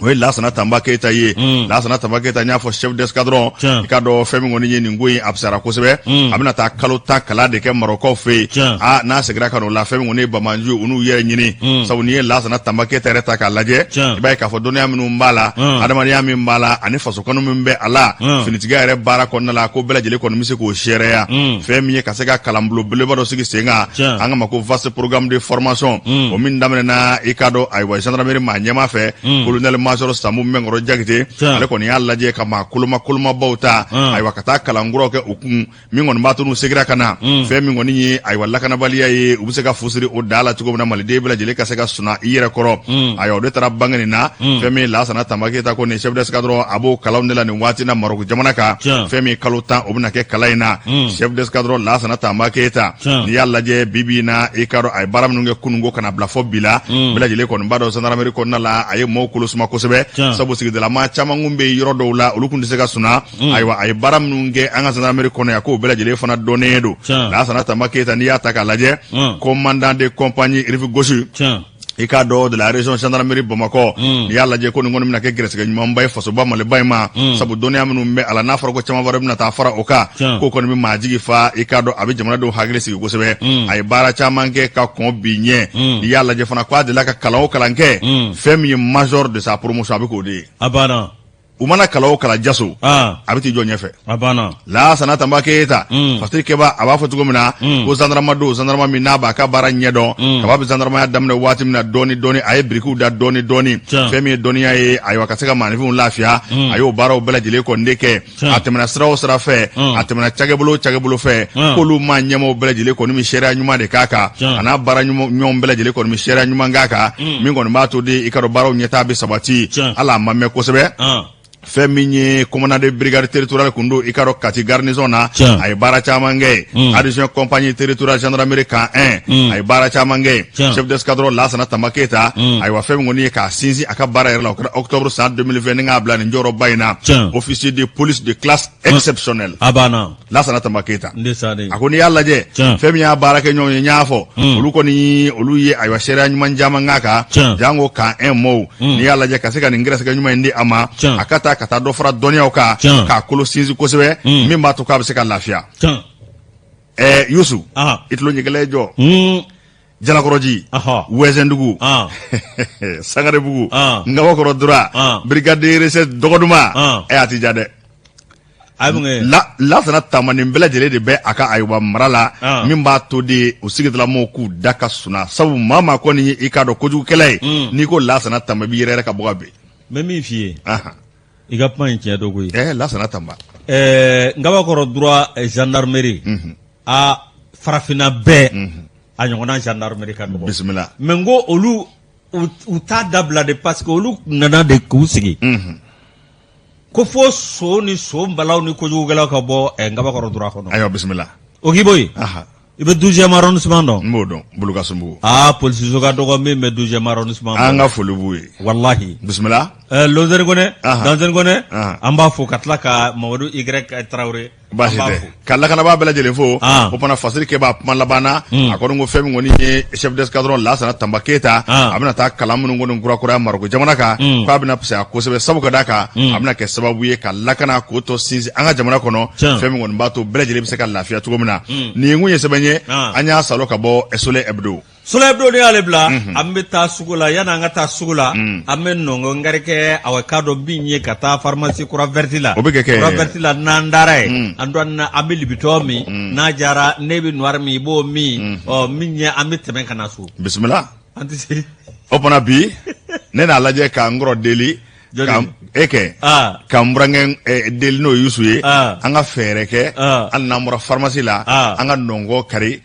o ye Lasana Tanba Keyita ye. Lasana Tanba Keyita, n y'a fɔ chef d'escadron, i k'a dɔn fɛn min kɔni ye nin ko in, a fisayara kosɛbɛ. A bɛna taa kalo 10 kalan de kɛ Marɔkaw fɛ yen. Aa, n'a seginna ka n'o la, fɛn min kɔni ye bamanju, u n'u yɛrɛ ɲini, sabu n'i ye Lasana Tanba Keyita yɛrɛ ta k'a lajɛ, i b'a ye k'a fɔ dɔnniya minnu b'a la, adamadenya min b'a la, ani fasokanu min bɛ a la, finitigiya yɛrɛ baara kɔnɔna la, ko bɛɛ lajɛlen kɔni bɛ se k'o seereya. Fɛn min ye ka se ka kalanbulon belebeleba dɔ sigi sen kan, an ka ma ko vaste programme de formation, o min daminɛna, i k'a dɔn ayiwa gendarmerie maa ɲɛmaa fɛ, colonel major Samu Mɛnkɔrɔ Jakite. Ale kɔni y'a lajɛ ka maa koloma kolomabaw ta, ayiwa ka taa kalankuraw kɛ u kun, min kɔni b'a to n'u seginna ka na, fɛn min kɔni ye ayiwa lakanabaliya ye, u bɛ se ka fu siri o da la cogo min na, maliden bɛɛ lajɛlen ka se ka suna i yɛrɛ kɔrɔ. Ayiwa, o de taara bange nin na. Fɛn min Lasana Tanba Keyita ko nin chef d'escadron, a b'o kalanw de la nin waati na Marɔku jamana kan. Fɛn min kalo 10, o bɛna kɛ kalan in na. Chef d'escadron Lasana Tanba Keyita, n'i y'a lajɛ bi bi in na, i k'a dɔn a ye baara minnu kɛ kununko ka na bila fɔ bi la, bɛɛ lajɛlen kɔni b'a dɔn gendarmerie kɔnɔna la, a ye maaw kolo suma kosɛbɛ, sabu sigidalamaa caman kun bɛ yɔrɔ dɔw la, olu kun tɛ se ka suna. Ayiwa, a ye baara minnu kɛ an ka gendarmerie kɔnɔ yan, k'o bɛɛ lajɛlen fana dɔnnen don. Lasana Tanba Keyita, n'i y'a ta k'a lajɛ, commandant de compagnie rive gauche, i k'a dɔn de la région gendarmerie Bamakɔ, n'i y'a lajɛ ko nin kɔni bɛna kɛ gɛrɛsɛgɛ ɲumanba ye fasoba Maliba in ma, sabu dɔnniya minnu bɛ a la, n'a fɔra ko caman wɛrɛ bɛna taa fara o kan, k'o kɔni bɛ maa jigi fa, i k'a dɔn a bɛ jamanadenw hakili sigi kosɛbɛ. A ye baara caman kɛ ka kɔn bi ɲɛ. N'i y'a lajɛ fana, k'a delila ka kalan o kalan kɛ, fɛn min ye major de sa promotion, a bɛ k'o de ye. A banna. U mana kalan o kalan jaso, a bɛ t'i jɔ ɲɛfɛ. A banna. Lasana Tanba Keyita, Fasiri Keba, a b'a fɔ cogo min na ko zandarama don, zandarama min n'a b'a ka baara ɲɛdɔn. Kaba bɛ zandaramaya daminɛ waati min na, dɔɔni dɔɔni a ye birikiw da dɔɔni dɔɔni. Fɛn min ye dɔnniya ye, ayiwa ka se ka maaninfinw lafiya, a y'o baaraw bɛɛ lajɛlen kɔni de kɛ. A tɛmɛna sira o sira fɛ, a tɛmɛna cakɛbolo o cakɛbolo fɛ, k'olu maa ɲɛmaaw bɛɛ lajɛlen kɔni bɛ seereya ɲuman de k'a kan, a n'a baara ɲɔgɔn bɛɛ lajɛlen kɔni bɛ seereya ɲuman k'a kan, min kɔni b'a to de i ka dɔn baaraw ɲɛtaa bɛ sabati. Hali a ma mɛn kosɛbɛ. Fɛn min ye commandant de brigade territoriale kun don, i k'a dɔn, Kati garnison na, a ye baara caman kɛ yen. Adjoint compagnie territoriale gendarmerie camp 1, a ye baara caman kɛ yen. Chef d'escadron Lasana Tamba Keyita, ayiwa, fɛn min kɔni ye k'a sinsin a ka baara yɛrɛ la, o kɛra octobre san 2020 ni k'a bila nin jɔyɔrɔba in na, officier de police de classe exceptionnelle. A banna. Lasana Tamba Keyita, a ko n'i y'a lajɛ, fɛn min y'a baara kɛ ɲɔgɔn ye, n y'a fɔ, olu kɔni, olu ye, ayiwa, seereya ɲuman caman k'a kan, janko camp 1 mɔɔw. N'i y'a lajɛ, ka se ka nin gɛrɛsɛgɛ ɲuman in di a ma, a ka taa ka taa dɔ fara dɔnniyaw kan, k'a kolo sinsin kosɛbɛ, min b'a to k'a bɛ se ka lafiya. Ɛɛ Yusu, i tulo ɲɛgɛlɛ jɔ. Jalakɔrɔji, Wɛzɛndugu, Sangarebugu, Ngabakɔrɔ Dura, brigade de recherche Dɔgɔduma, ɛ a ti ja dɛ. Lasana Tamba, nin bɛɛ lajɛlen de bɛ a ka, ayiwa, mara la, min b'a to de o sigidalamɔgɔw k'u da ka suna, sabu maa maa kɔni ye, i k'a dɔn, kojugukɛla ye, n'i ko Lasana Tamba, i b'i yɛrɛ yɛrɛ ka bɔ ka bin. N bɛ min f'i ye, i ka kuma in tiɲɛ don koyi. Ɛɛ Lasana Tamba. Ɛɛ Ngabakɔrɔ Dura gendarmerie, a farafinna bɛɛ a ɲɔgɔnna gendarmerie ka dɔgɔ. Bisimila. Mais n ko olu u t'a dabila de, parce que olu nana de k'u sigi ko fo so ni so balaw ni kojugukɛlaw ka bɔ Ngabakɔrɔ Dura kɔnɔ. Ayiwa, bisimila. O k'i bɔ yen, i bɛ 12e arrondissement dɔn? N b'o dɔn, Bulukasunbugu. Aa, polisiso ka dɔgɔ min bɛ 12e arrondissement. An ka foli b'u ye. Walahi. Bisimila. Lozɛri Kɔnɛ, Danzɛri Kɔnɛ, an b'a fo ka tila ka Mamadu Y Tarawele. Baasi tɛ, ka lakanabaa bɛɛ lajɛlen fo. O fana fasiri kɛ b'a kuma laban na, a kɔni ko fɛn min kɔni ye chef d'escadron Lasana Tamba Keyita, a bɛna taa kalan minnu kɔni kurakuraya Maroko jamana kan, k'a bɛna fisaya kosɛbɛ, sabu ka d'a kan a bɛna kɛ sababu ye ka lakana k'o tɔ sinsin an ka jamana kɔnɔ, fɛn min kɔni b'a to bɛɛ lajɛlen bɛ se ka lafiya cogo min na. Nin kun ye sɛbɛn ye, an y'a salo ka bɔ Soleil Hebdo. Soleil Hebdo, n'i y'ale bila, an bɛ taa sugu la. Yanni an ka taa sugu la, an bɛ nɔngɔn ngarikɛ, awa, k'a dɔn min ye ka taa pharmacie Croix Verte la. O bɛ kɛ kɛ. Croix Verte la, n'an taara yen, an dɔɔnin an bɛ Lipton min, n'a diyara ne bɛ noir min, i b'o min. Ɔ min ye, an bɛ tɛmɛ ka na so. Bisimila. An tɛ se. O fana bi ne n'a lajɛ k'an kɔrɔ deli e kɛ ka n burankɛ deli, n'o Yusu ye, an ka fɛɛrɛ kɛ, hali n'an bɔra pharmacie la, an ka nɔngɔn kari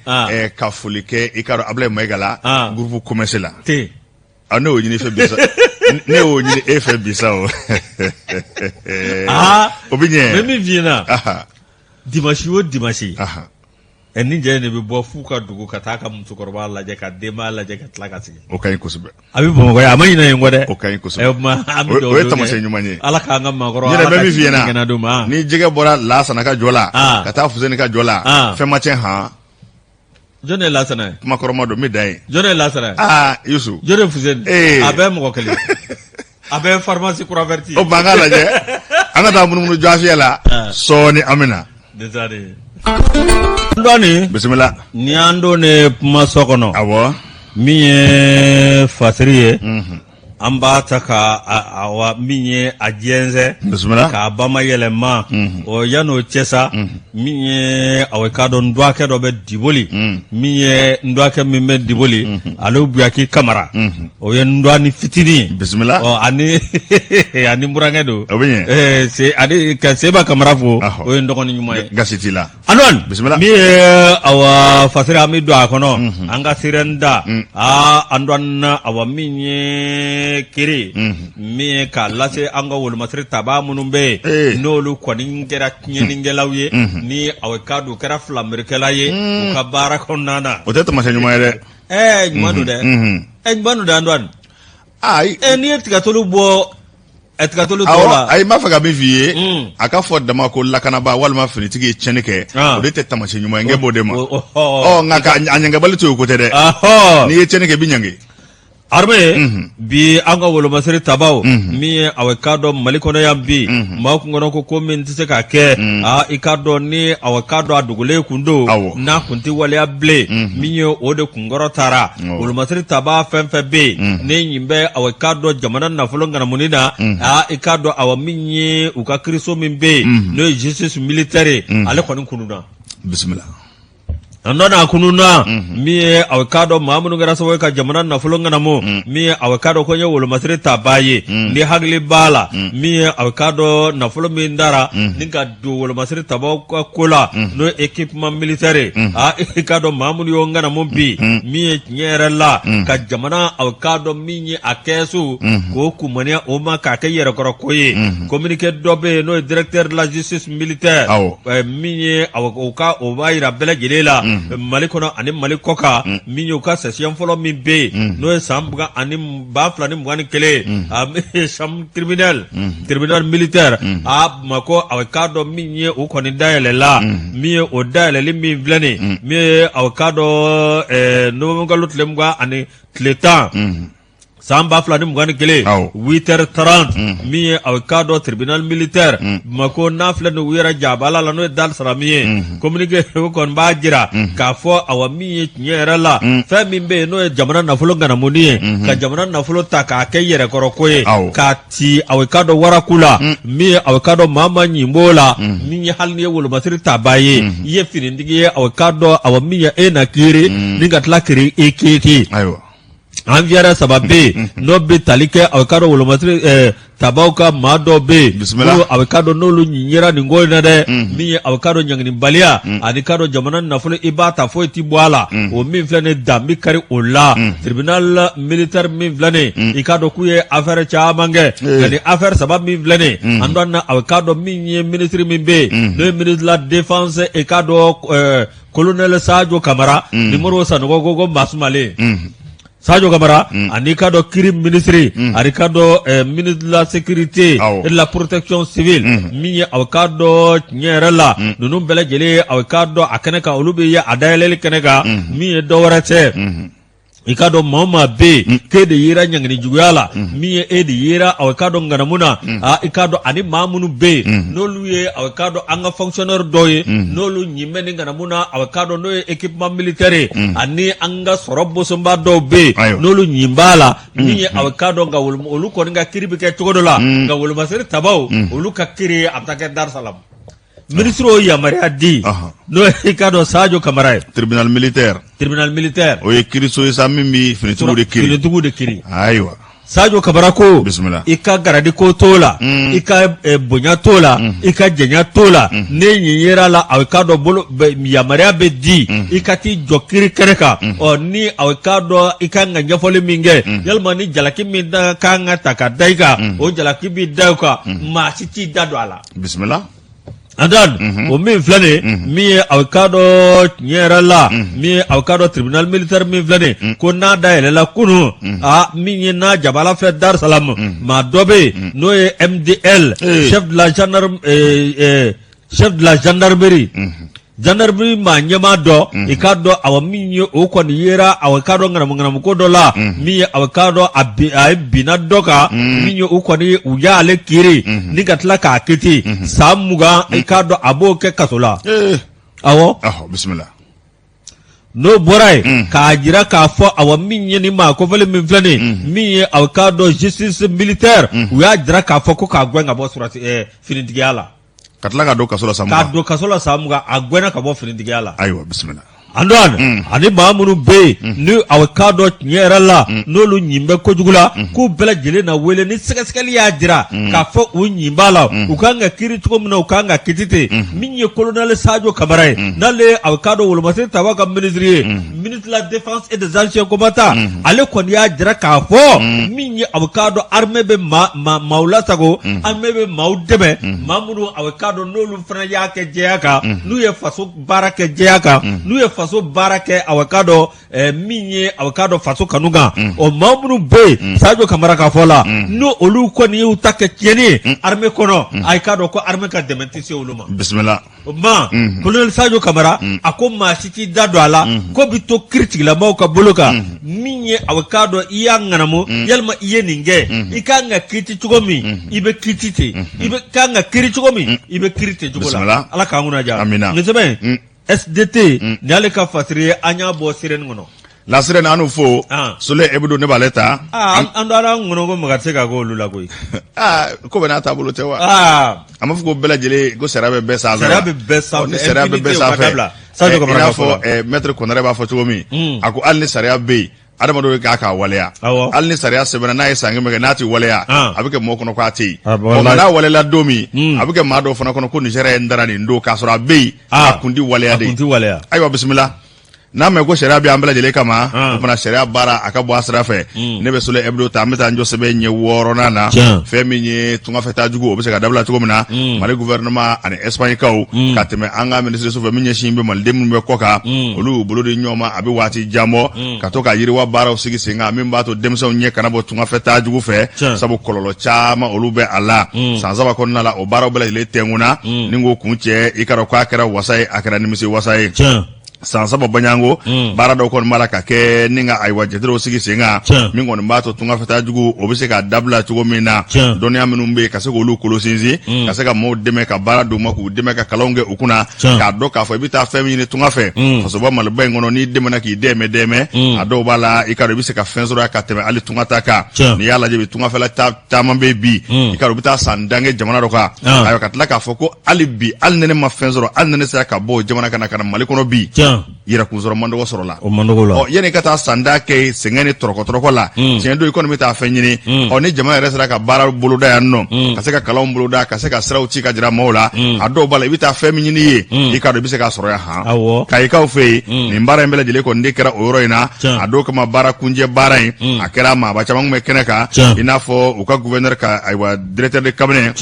ka foli kɛ, i k'a dɔn, Abulayi Mayiga la, groupe commerce la. Ne y'o ɲini i fɛ bi sa, ne y'o ɲini e fɛ bi sa. O o bɛ ɲɛ. N bɛ min f'i ɲɛna, dimanche o dimanche, ɛ ni jɛ de bɛ bɔ f'u ka dugu ka taa ka musokɔrɔba lajɛ, ka denbaya lajɛ, ka tila ka segin. O ka ɲi kosɛbɛ. A bɛ Bamakɔ yan, a ma ɲinɛ yen kɔ dɛ. O ka ɲi kosɛbɛ. O tuma an bɛ O dugawu ye kɛ. taamasiyɛn ɲuman ye. Ala k'an ka maakɔrɔ, N yɛrɛ Ala bɛ ka min f'i kisi ɲɛna, kɛnɛ d'u ma. Ni jɛgɛ bɔra Lasana ka jɔ la, ka taa Fuseni ka jɔ la, fɛn ma tiɲɛ han. Jɔn de ye Lasana ye? Kuma kɔrɔma don, n bɛ dan yen. Jɔn de ye Lasana ye? Aa Yusu. Jɔn de ye Fuseni? Ee. A bɛɛ ye mɔgɔ kelen. A bɛɛ ye pharmacie Croix Verte ye. O tuma an k'a lajɛ, an ka taa munumunu jɔafiyɛ la sɔɔni, an bɛ na. Dɔɔni. Bisimila. Ni an donnen kumaso kɔnɔ. Awɔ. Min ye fasiri ye. An b'a ta ka awa min ye a jɛnsɛn. Bisimila. K'a bamayɛlɛma. Ɔ yan'o cɛ sa. Min ye awa k'a dɔn n dɔgɔkɛ dɔ bɛ Diboli. Min ye n dɔgɔkɛ min bɛ Diboli. Ale Buyaki Kamara. O ye n dɔgɔnin fitinin ye. Bisimila. Ɔ ani ani n burankɛ don. O bɛ ɲɛ. Ɛɛ se ani ka Seba Kamara fo. O ye n dɔgɔnin ɲuman ye. Gasi t'i la. Antoine. Bisimila. Min ye awa fasiri, an bɛ don a kɔnɔ. An ka sirɛni da. Aa Antoine, awa min ye kiri. Min ye k'a lase an ka wolomasiri tabaa minnu bɛ yen. N'olu kɔni kɛra tiɲɛnikɛlaw ye. Ni awa k'a dɔn u kɛra filanbirikɛla ye. U ka baara kɔnɔna na. O tɛ taamasiyɛn ɲuman ye dɛ. Ɛɛ ɲuman don dɛ. Ɛ ɲuman don dɛ Antoine. Ayi. Ɛ n'i ye tigatulu bɔ ɛ tigatulu tɔ la. Ayi, n b'a fɛ ka min f'i ye. A ka fɔ dama ko lakanabaa walima finitigi ye tiɲɛni kɛ. O de tɛ taamasiyɛn ɲuman ye, n k'e b'o de ma. Ɔ nka ka a ɲangabali to yen, o ko tɛ dɛ. N'i ye tiɲɛni kɛ, i bɛ ɲangi. Armée bi an ka wolomasiri tabaw min ye awa k'a dɔn Mali kɔnɔ yan bi, maa kun kɔnɔ ko min tɛ se ka kɛ, aa i k'a dɔn ni awa k'a dɔn a dogolen kun don, n'a kun tɛ waleya bilen, min ye o de kunkɔrɔ taara. Wolomasiri tabaa fɛn fɛn bɛ yen ne ɲin bɛ awa k'a dɔn jamana nafolo ŋanamuni na, aa i k'a dɔn awa min ye u ka kiriso min bɛ yen n'o ye justice militaire ye, ale kɔni kununna. Bisimila. An dɔ n'a kununna min ye aw k'a dɔn maa minnu kɛra sababu ye ka jamana nafolo ŋanamu min ye aw k'a dɔn ko n ye wolomasiri tabaa ye ni hakili b'a la min ye aw k'a dɔn nafolo min dara ni ka don wolomasiri tabaw ka ko la n'o ye équipement militaire ye aa i k'a dɔn maa minnu y'o ŋanamu bi min ye tiɲɛ yɛrɛ la ka jamana aw k'a dɔn min ye a kɛsu k'o kunmaniya o ma k'a kɛ yɛrɛkɔrɔ ko ye communiqué dɔ bɛ yen n'o ye directeur de la justice militaire min ye o ka o b'a jira bɛɛ lajɛlen la Mali kɔnɔ ani Mali kɔkan min ye u ka session fɔlɔ min bɛ yen n'o ye san 2021 ye chambre criminelle tribunal militaire a Bamakɔ a k'a dɔn min ye o kɔni dayɛlɛla min ye o dayɛlɛli min filɛ nin min ye a k'a dɔn novembre kalo tile 20 ani tile 10 san 2021, awɔ, 8 heures 30 min ye a k'a dɔn tribunal militaire Bamakɔ n'a filɛ nin u yɛrɛ jabala la n'o ye Dar Salam ye communiqué o kɔni b'a jira k'a fɔ awa min ye tiɲɛ yɛrɛ la fɛn min bɛ yen n'o ye jamana nafolo ŋanamuni ye ka jamana nafolo ta k'a kɛ yɛrɛkɔrɔ ko ye Awɔ. k'a ci a k'a dɔn waraku la min ye a k'a dɔn maa ma ɲin b'o la min ye hali n'i ye wolomasiri tabaa ye i ye finitigi ye a k'a dɔn awa min ye e na kiiri ni ka tila kiri i kiiti Ayiwa. an fiyɛrɛ saba bɛ yen n'o bɛ tali kɛ a k'a dɔn wolomasiri tabaw ka maa dɔw bɛ yen Bisimila. n'o a k'a dɔn n'olu ɲin nin ko in na dɛ min ye a k'a dɔn ɲanginibaliya ani k'a dɔn jamana nafolo i b'a ta foyi ti bɔ a la o min filɛ nin dan bɛ kari o la tribunal militaire min filɛ nin i k'a dɔn k'u ye affaire caman kɛ nka nin affaire saba min filɛ nin an dɔn na a k'a dɔn min ye ministre min bɛ yen n'o ye ministre de la défense i k'a dɔn colonel Sadio Kamara ni Modibo Sanogo ko ko masumalen Sadio Kamara ani k'a dɔn kiri minisiri ani k'a dɔn ministre de la sécurité Awɔ. et de la protection civile min ye aw k'a dɔn tiɲɛ yɛrɛ la ninnu bɛɛ lajɛlen aw k'a dɔn a kɛnɛ kan olu bɛ ye a dayɛlɛli kɛnɛ kan min ye dɔ wɛrɛ tɛ i k'a dɔn maa o maa bɛ yen k'e de yera ɲangini juguya la min ye e de yera aw k'a dɔn ŋanamu na aa i k'a dɔn ani maa minnu bɛ yen n'olu ye aw k'a dɔn an ka fonctionnaire dɔw ye n'olu ɲin bɛ nin ŋanamu na aw k'a dɔn n'o ye équipement militaire ye ani an ka sɔrɔ bosonba dɔw bɛ yen Ayiwa. n'olu ɲin b'a la min ye aw k'a dɔn nka olu kɔni ka kiri bɛ kɛ cogo dɔ la nka wolomasiri tabaw olu ka kiri a bɛ taa kɛ Dar Salam minisiri y'o yamaruya di n'o i k'a dɔn Sadio Kamara ye tribunal militaire tribunal militaire o ye kiiriso ye sa min bɛ finitigiw de kiri finitigiw de kiri ayiwa Sadio Kamara ko bisimila i ka garadi ko t'o la i ka bonya t'o la i ka janya t'o la ne ɲin yera la a k'a dɔn bolo yamaruya bɛ di i ka t'i jɔ kiri kɛnɛ kan ɔ ni a k'a dɔn i ka kan ka ɲɛfɔli min kɛ yalima ni jalaki min ka kan ka ta ka da i kan o jalaki bɛ da i kan maa si t'i da don a la bisimila Antoine o min filɛ nin min ye aw k'a dɔn tiɲɛ yɛrɛ la min ye aw k'a dɔn tribunal militaire min filɛ nin ko n'a dayɛlɛla kunun aa min ye n'a jabala filɛ Dar Salam maa dɔ bɛ yen n'o ye MDL chef de la gendarme chef de la gendarmerie Gendarmerie maa ɲɛmaa dɔ i k'a dɔn awa min ye o kɔni yera aw k'a dɔn ŋanamu ŋanamu ko dɔ la min ye aw k'a dɔn a a ye binna dɔ kan min ye u kɔni u y'ale kiiri ni ka tila k'a kiti san 20 i k'a dɔn a b'o kɛ kaso la awɔ bisimila n'o bɔra yen k'a jira k'a fɔ awa min ye nin maa kofɔlen min filɛ nin min ye aw k'a dɔn justice militaire u y'a jira k'a fɔ ko k'a gɛn ka bɔ sɔrɔdasi finitigiya la ka tila ka don kaso la san k'a don kaso la san 20 a gɛnna ka bɔ finitigiya la ayiwa bisimila Antoine ani maa minnu bɛ yen ni aw k'a dɔn tiɲɛ yɛrɛ la n'olu ɲin bɛ kojugu la k'u bɛɛ lajɛlen na wele ni sɛgɛsɛgɛli y'a jira k'a fɔ u ɲin b'a la u kan ka kiiri cogo min na u kan ka kiti ten min ye colonel Sadio Kamara ye n'ale ye aw k'a dɔn wolomasiri tabaw ka minisiri ye ministre de la défense et des anciens combattants ale kɔni y'a jira k'a fɔ min ye aw k'a dɔn armée bɛ maaw lasago armée bɛ maaw dɛmɛ maa minnu aw k'a dɔn n'olu fana y'a kɛ jɛya kan n'u ye faso baara kɛ jɛya kan n'u ye faso baara kɛ aw k'a dɔn min ye aw k'a dɔn faso kanu kan o maa minnu bɛ yen Sadio Kamara ka fɔ la n'o olu kɔni y'u ta kɛ tiɲɛni ye armée kɔnɔ a k'a dɔn ko armée ka dɛmɛ tɛ se olu ma bisimila o ma colonel Sadio Kamara a ko maa si t'i da don a la ko bɛ to kiritigilamaw ka bolo kan min ye aw k'a dɔn i y'a ŋanamu yalima i ye nin kɛ i kan ka kiti cogo min i bɛ kiti ten i bɛ kan ka kiri cogo min i bɛ kiri ten cogo la ala k'an kunna diya amina nin sɛbɛn SDT nin y'ale ka fasiri ye an y'a bɔ Sirène kɔnɔ La Sirène an fo Soleil Hebdo ne b'ale ta an dɔn an kɔnɔ ko maga tɛ se ka k'olu la koyi ko bɛɛ n'a taabolo tɛ wa an b'a fɔ ko bɛɛ lajɛlen ko sariya bɛ bɛɛ sanfɛ sariya bɛ bɛɛ sanfɛ ni sariya bɛ bɛɛ sanfɛ Sadio I Kamara n'a ka fɔ la. fɔ maître Konare b'a fɔ cogo min, a ko hali ni sariya bɛ yen, adamadenw k'a k'a waleya. Hali ni sariya sɛbɛnna, n'a ye san 100 kɛ, n'a tɛ waleya, a bɛ kɛ mɔgɔ kɔnɔ k'a tɛ yen. Ɔ, nka n'a waleyala don min, a bɛ kɛ maa dɔw fana kɔnɔ ko nin sariya in dara nin don, k'a sɔrɔ a bɛ yen, a kun tɛ waleya de. A kun tɛ waleya. Ayiwa, bisimila. N'a mɛn ko sariya bɛ an bɛɛ lajɛlen kama, o fana sariya baara a ka bɔ a sira fɛ. Ne bɛ Soleil Hebdo ta, an bɛ taa n jɔ sɛbɛn ɲɛ 6nan na. Fɛn min ye tungafɛ jugu, o bɛ se ka dabila cogo min na, Mali gouvernement ani Espagne kaw, ka tɛmɛ an ka minisiriso fɛ min ɲɛsin bɛ maliden minnu bɛ kɔ kan, olu y'u bolo di ɲɔgɔn ma. A bɛ waati jan bɔ ka to ka yiriwa baaraw sigi sen kan min b'a to denmisɛnw ɲɛ kana bɔ tungafɛ jugu fɛ, sabu kɔlɔlɔ caman olu bɛ a la. San 3 kɔnɔna la, o baaraw bɛɛ lajɛlen tɛnkunna ni k'o kuncɛ. I k'a dɔn k'a kɛra wasa ye, a kɛra nimisi wasa ye. San 3 bɔɲɔgɔnko baara dɔw kɔni b'a la ka kɛ ni ka ayiwa jatew sigi sen kan min kɔni b'a to tungafɛtaa jugu o bɛ se ka dabila cogo min na. Dɔnniya minnu bɛ yen, ka se k'olu kolo sinsin, ka se ka maaw dɛmɛ ka baara d'u ma, k'u dɛmɛ ka kalanw kɛ u kunna, k'a dɔn k'a fɔ i bɛ taa fɛn min ɲini tunga fɛ fasoba Maliba in kɔnɔ, n'i dɛmɛna k'i dɛmɛ dɛmɛ, a dɔw b'a la, i k'a dɔn i bɛ se ka fɛn sɔrɔ ka tɛmɛ hali tunga ta kan. N'i y'a lajɛ bi, tungafɛla caman bɛ bi, i k'a dɔn u bɛ taa san 10 kɛ jamana dɔ kan. Ayiwa, ka tila k'a fɔ ko hali bi, hali ni ne ma fɛn sɔrɔ, hali ni ne sera ka bɔ o jamana ka na Mali kɔnɔ bi, yɛrɛkun sɔrɔ man dɔgɔ sɔrɔ la. O man dɔgɔ la. Ɔ, yanni ka taa san 10 kɛ sɛgɛn ni tɔrɔkɔ la, tiɲɛ don, i kɔni bɛ taa fɛn ɲini. Ɔ, ni jama yɛrɛ sera ka baara boloda yan nɔ, ka se ka kalanw boloda, ka se ka siraw ci ka jira maaw la, a dɔw b'a la, i bɛ taa fɛn min ɲini ye, i k'a dɔn i bɛ se k'a sɔrɔ yan han. Kayikaw fɛ yen, nin baara in bɛɛ lajɛlen kɔni de kɛra o yɔrɔ in na. A dɔw kama baara kuncɛ baara in a kɛra, maaba caman tun bɛ kɛnɛ kan, i n'a fɔ u ka gouverneur ka ayiwa directeur de cabinet,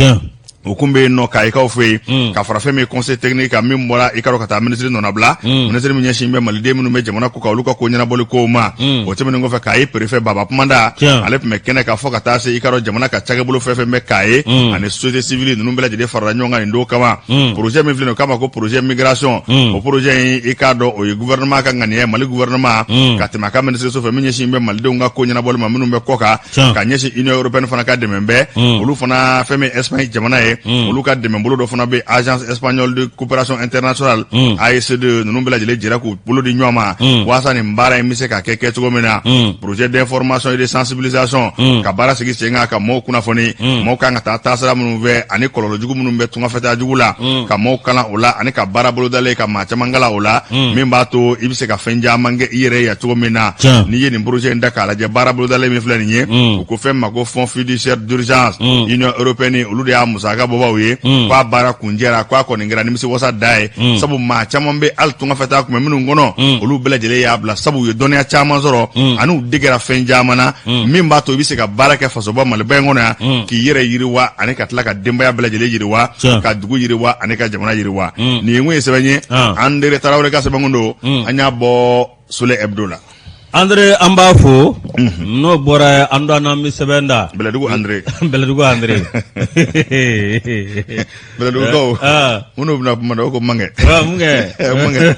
o kun bɛ yen nɔ Kayikaw fɛ yen, ka fara fɛn min ye conseil technique kan min bɔra, i k'a dɔn, ka taa minisiri nɔnabila, minisiri min ɲɛsin bɛ maliden minnu bɛ jamana kɔ kan, olu ka ko ɲɛnabɔli kow ma. O tɛmɛnen kɔfɛ, Kayi préfet Baba Kumanda, ale tun bɛ kɛnɛ kan, fo ka taa se, i k'a dɔn, jamana ka cakɛbolo fɛn fɛn bɛ Kayi ani société civile ninnu bɛɛ lajɛlen farala ɲɔgɔn kan nin don kama. Projet min filɛ nin ye, o k'a ma ko projet migration. O projet in, i k'a dɔn, o ye gouvernement ka ŋaniya ye, Mali gouvernement, ka tɛmɛ a ka minisiriso fɛ min ɲɛsin bɛ malidenw ka ko ɲɛnabɔli ma minnu bɛ kɔ kan, ka ɲɛsin Union européenne fana ka dɛmɛ bɛɛ olu fana. Fɛn min Espagne jamana ye, olu ka dɛmɛ bolo dɔ fana bɛ, Agence espagnole de coopération internationale, AECD. Ninnu bɛɛ lajɛlen jɛra k'u bolo di ɲɔgɔn ma walasa nin baara in bɛ se ka kɛ kɛcogo min na, projet d'information et de sensibilisation, ka baara sigi sen kan ka mɔɔw kunnafoni, mɔɔw kan ka taa taasira minnu fɛ ani kɔlɔlɔ jugu minnu bɛ tungafɛtaa jugu la, ka mɔɔw kalan o la ani ka baara bolodalen ka maa caman kalan o la, min b'a to i bɛ se ka fɛn caman kɛ i yɛrɛ ye cogo min na. N'i ye nin projet in da k'a lajɛ, baara bolodalen min filɛ nin ye, u ko fɛn ma ko fonds fiduciaire d'urgence, Union européenne, olu de y'a musaka bɔbaw ye. K'a baara kuncɛra, k'a kɔni kɛra nimisi wasa da ye, sabu maa caman bɛ hali tungafɛtaa kun bɛ minnu kɔnɔ, olu bɛɛ lajɛlen y'a bila, sabu u ye dɔnniya caman sɔrɔ ani u degera fɛn caman na min b'a to i bɛ se ka baara kɛ fasoba Maliba in kɔnɔ yan, k'i yɛrɛ yiriwa ani ka tila ka denbaya bɛɛ lajɛlen yiriwa, ka dugu yiriwa ani ka jamana yiriwa. Nin ye mun ye? Sɛbɛn ye, Andre Tarawele ka sɛbɛn don, an y'a bɔ Soleil Hebdo la. Andre, an b'a fo. N'o bɔra, an dɔn an bɛ sɛbɛn da. Bɛlɛdugu Andre. Bɛlɛdugu Andre. Bɛlɛdugukaw minnu bɛna kuma na, o ko mankɛ. Mun kɛ? Mankɛ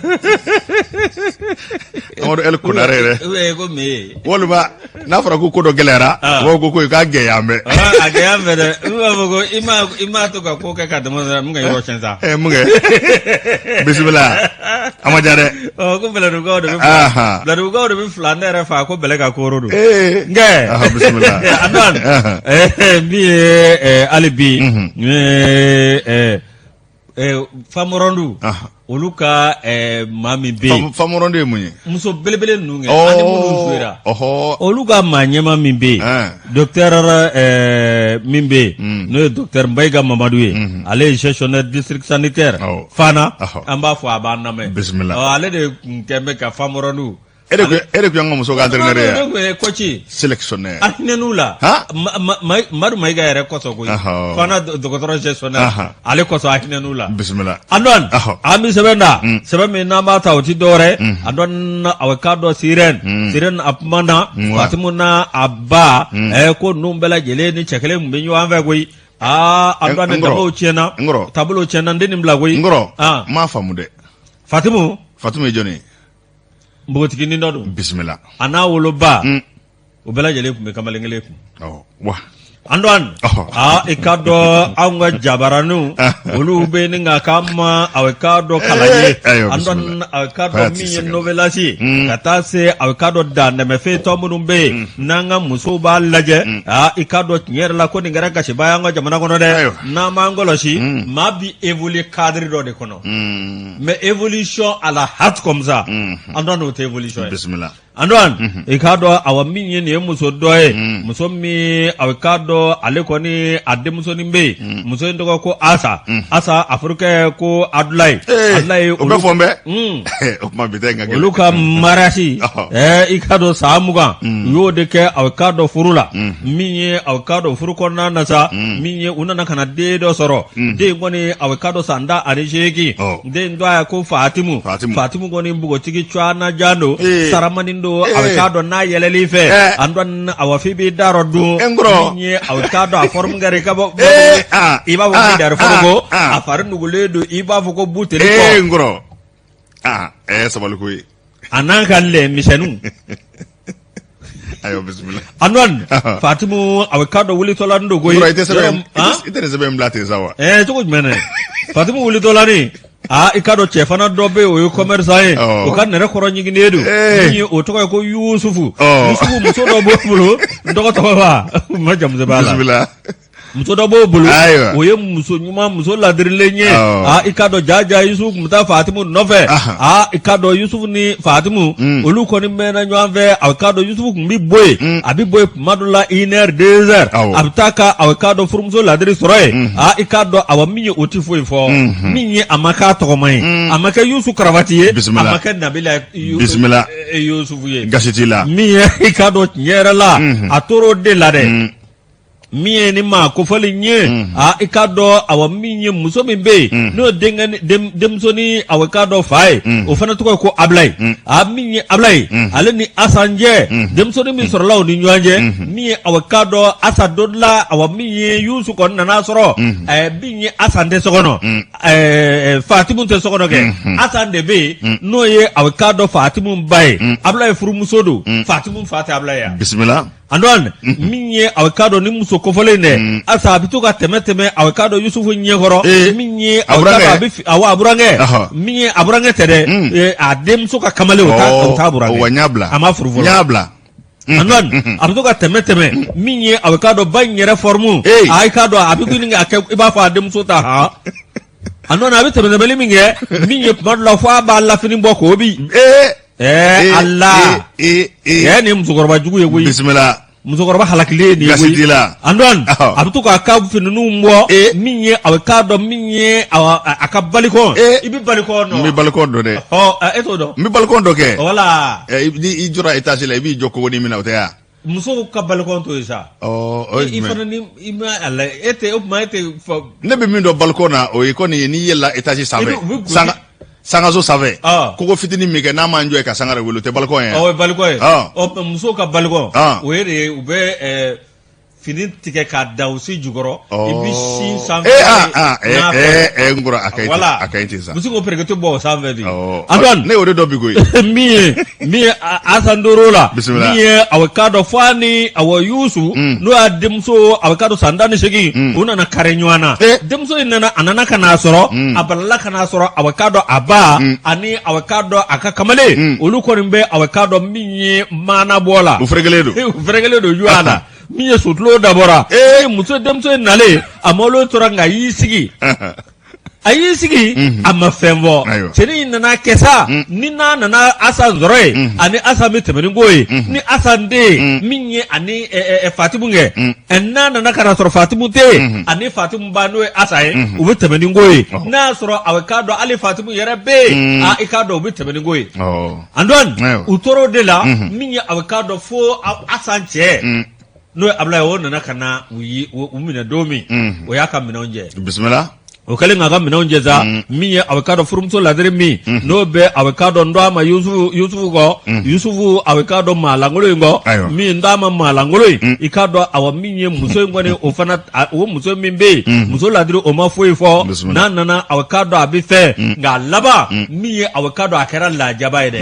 Amadu El Konare yɛrɛ. Ko me. Walima n'a fɔra ko ko dɔ gɛlɛyara, u b'a fɔ ko k'a gɛlɛya an bɛɛ. A gɛlɛya an bɛɛ dɛ. U b'a fɔ ko i ma to ka ko kɛ ka dama mun ka yɔrɔ tiɲɛ sa. Mun kɛ? Bisimila, a ma diya dɛ. Ɔ, ko Bɛlɛdugukaw de bɛ Bɛlɛdugukaw de bɛ fila ne yɛrɛ fa ko bɛlɛ ka kooro don. Nkɛ. Bisimila. Antoine. Min ye hali bi ye femmes rondes, olu ka maa min bɛ yen. Femmes rondes ye mun ye? Muso belebele ninnu kɛ ani minnu jouera. Olu ka maa ɲɛma min bɛ yen, docteur min bɛ yen, n'o ye docteur Mbayiga Mamadu ye, ale ye gestionnaire district sanitaire Fana. An b'a fɔ a b'an lamɛn. Bisimila. Ale de tun kɛn bɛ ka femmes rondes. E de tun y'an ka muso ka entraîneur ye. Ne tun ye coach. Sélectionneur. A hinɛn'u la. Madu Mayiga yɛrɛ kosɔn koyi. Fana dɔgɔtɔrɔ gestionnaire. Ale kosɔn a hinɛn'u la. Bisimila. Antoine. An bɛ sɛbɛn da. Sɛbɛn min n'an b'a ta, o ti dɔwɛrɛ. Antoine, a k'a dɔn Sirène. Sirène a kumana. Fatimu n'a a ba. Ko ninnu bɛɛ lajɛlen ni cɛ kelen tun bɛ ɲɔgɔn fɛ koyi. Aa Antoine, taabolow tiɲɛna. N kɔrɔ. Taabolow tiɲɛna, n tɛ nin bila koyi. N kɔrɔ. N m'a faamu dɛ. Fatimu. Fatimu ye jɔn ye? Npogotiginin dɔ don. Bisimila. A n'a woloba. U bɛɛ lajɛlen tun bɛ kamalen kelen kun. Wa. Antoine aa i k'a dɔn anw ka jabaraninw olu bɛ ni nka k'an ma a k'a dɔn kalan ye Antoine a k'a dɔn min ye novelas ye ka taa se a k'a dɔn dantɛmɛfɛn tɔ minnu bɛ yen n'an ka musow b'a lajɛ aa i k'a dɔn tiɲɛ yɛrɛ la ko nin kɛra gasiba ye an ka jamana kɔnɔ dɛ n'an m'an kɔlɔsi maa bi évoluer cadre dɔ de kɔnɔ mais évolution à la hâte comme ça Antoine o tɛ évolution ye bisimila Antoine i k'a dɔn awa min ye nin ye muso dɔ ye muso min a k'a dɔn ale kɔni a denmusonin bɛ yen muso in tɔgɔ ko Asa Asa a furukɛ ko Adulayi Adulayi o bɛ fɔ n bɛ o kuma bi tɛ nka olu ka mariage i k'a dɔn san 20 u y'o de kɛ a k'a dɔn furu la min ye a k'a dɔn furu kɔnɔna na sa min ye u nana ka na den dɔ sɔrɔ den kɔni a k'a dɔn san 18 den tɔgɔ ye ko Fatimu Fatimu kɔni npogotigi cuana jan don saramanin don a k'a dɔn n'a yɛlɛl'i fɛ Antoine awa f'i b'i da rɔ dun min ye a k'a dɔn a forme kɛra i ka bɔ i b'a fɔ ko dari foroko a fari nugulen don i b'a fɔ ko buteli kɔ n kɔrɔ sabali koyi a n'a ka lɛ misɛnninw ayiwa bisimila Antoine Fatimu a k'a dɔn wulitɔla don koyi i tɛ sɛbɛn i tɛ nin sɛbɛn bila ten sa wa ɛɛ cogo jumɛn dɛ Fatimu wulitɔla ni aa i k'a dɔn cɛ fana dɔ bɛ yen o ye commerçant ye o ka nɛrɛ kɔrɔ ɲiginnen don min ye o tɔgɔ ye ko Yusufu Yusufu muso dɔ b'o bolo n tɔgɔ tɔgɔ b'a ma jamu sɛbɛn a la bisimila muso dɔ b'o bolo Ayiwa. o ye muso ɲuman muso ladirilen ye Awɔ. aa i k'a dɔn jaja Yusufu tun bɛ taa Fatimu nɔfɛ Ahan. aa i k'a dɔn Yusufu ni Fatimu olu kɔni mɛnna ɲɔgɔn fɛ a k'a dɔn Yusufu tun bɛ bɔ yen a bɛ bɔ yen tuma dɔ la une heure deux heures Awɔ. a bɛ taa ka a k'a dɔn furumuso ladiri sɔrɔ yen aa i k'a dɔn awa min ye o tɛ foyi fɔ min ye a ma k'a tɔgɔma ye a ma kɛ Yusu karavati ye a Bisimila. ma kɛ Nabila Bisimila. Yusufu ye gasi t'i la min ye i k'a dɔn tiɲɛ yɛrɛ la a tor'o de la dɛ min ye ni maa kofɔlen ye aa i k'a dɔn awa min ye muso min bɛ yen n'o ye denkɛ denmusonin awa i k'a dɔn fa ye o fana tɔgɔ ye ko Abulayi a min ye Abulayi ale ni Asan cɛ denmusonin min sɔrɔla u ni ɲɔgɔn cɛ min ye awa i k'a dɔn Asa don la awa min ye Yusu kɔni nana sɔrɔ min ye Asan tɛ so kɔnɔ Fatimu tɛ so kɔnɔ kɛ Asan de bɛ yen n'o ye awa i k'a dɔn Fatimu ba ye Abulayi furumuso don Fatimu fa tɛ Abulayi ye bisimila Antoine min ye a k'a dɔn ni muso kofɔlen dɛ mm. asa a bɛ to ka tɛmɛ tɛmɛ a k'a dɔn Yusufu ɲɛkɔrɔ eh, min ye a k'a dɔn awɔ a burankɛ min ye a burankɛ tɛ dɛ mm. eh, a denmuso ka kamalen o t'a burankɛ a ma furu fɔlɔ n y'a bila mm. Antoine a bɛ to ka tɛmɛ tɛmɛ min ye a k'a dɔn ba in yɛrɛ forme a k'a dɔn a bɛ ɲini k'a kɛ i b'a fɔ a denmuso ta han Antoine a bɛ tɛmɛ tɛmɛli min kɛ min ye tuma dɔ la fo a b'a lafini bɔ k'o bi eh. Ɛɛ ala ee nin musokɔrɔba jugu ye koyi bisimila musokɔrɔba halakilen ye nin ye koyi Antoine a bɛ to k'a ka finininw bɔ min ye a k'a dɔn min ye a ka balcon i bɛ balcon dɔn n bɛ balcon dɔn dɛ e t'o dɔn n bɛ balcon dɔn kɛ wala i jɔra étage la i b'i jɔ kogonin min na o tɛ yan musow ka balcon t'o ye sa i fana ni i ma a la e tɛ o tuma e tɛ ne bɛ min dɔn balcon na o ye kɔni n'i yɛlɛla étage sanfɛ sangaso sanfɛ kogo fitinin min kɛ n'a m'an jɔ yen ka sangare wele o tɛ balcon ye o ye balcon ye ɔ musow ka balcon o ye de ye u bɛ fini tigɛ k'a da u sen jukɔrɔ i bɛ sin sanfɛ ee n kɔrɔ a ka ɲi a ka ɲi ten sa u bɛ se k'o perekete bɔ o sanfɛ bi Antoine ne y'o de dɔn bi koyi min ye min ye Asan tor'o la min ye a k'a dɔn fo a ni awa Yusu n'o y'a denmuso a k'a dɔn san 18 u nana kari ɲɔgɔn na denmuso in nana a nana ka n'a sɔrɔ a balala ka n'a sɔrɔ a k'a dɔn a ba ani a k'a dɔn a ka kamalen olu kɔni bɛ a k'a dɔn min ye maanabɔ la u ferekelen don u ferekelen don ɲɔgɔn na min ye sotulon dabɔra muso denmuso in nalen a malo tora nka a y'i sigi a y'i sigi mhm. a ma fɛn fɔ cɛnin in nana kɛ sa mm. ni n'a nana asan sɔrɔ yen mhm. ani asan bɛ tɛmɛ ni ko ye mhm. ni asan tɛ yen mm. min ye ani fatimu kɛ n'a nana ka na sɔrɔ fatimu tɛ yen ani fatimu ba n'o ye asa ye u bɛ tɛmɛ ni ko ye n'a y'a sɔrɔ a k'a dɔn hali fatimu yɛrɛ bɛ yen a i k'a dɔn u bɛ tɛmɛ ni ko ye Antoine u tor'o de la min ye a k'a dɔn fo asan cɛ mm. n'o ye abulaye o nana ka na u minɛ don min o y'a ka minɛnw jɛ bisimila O kɛlen k'a ka minɛnw cɛ sa min ye a k'a dɔn furumuso ladiri min n'o bɛ a k'a dɔn n d'a ma Yusufu kɔ Yusufu a k'a dɔn maalankolon in kɔ min n d'a ma maalankolon in i k'a dɔn awa min ye muso in kɔni o fana o muso min bɛ yen muso ladiri o ma foyi fɔ n'a nana a k'a dɔn a bɛ fɛ nka a laban min ye a k'a dɔn a kɛra lajaba ye dɛ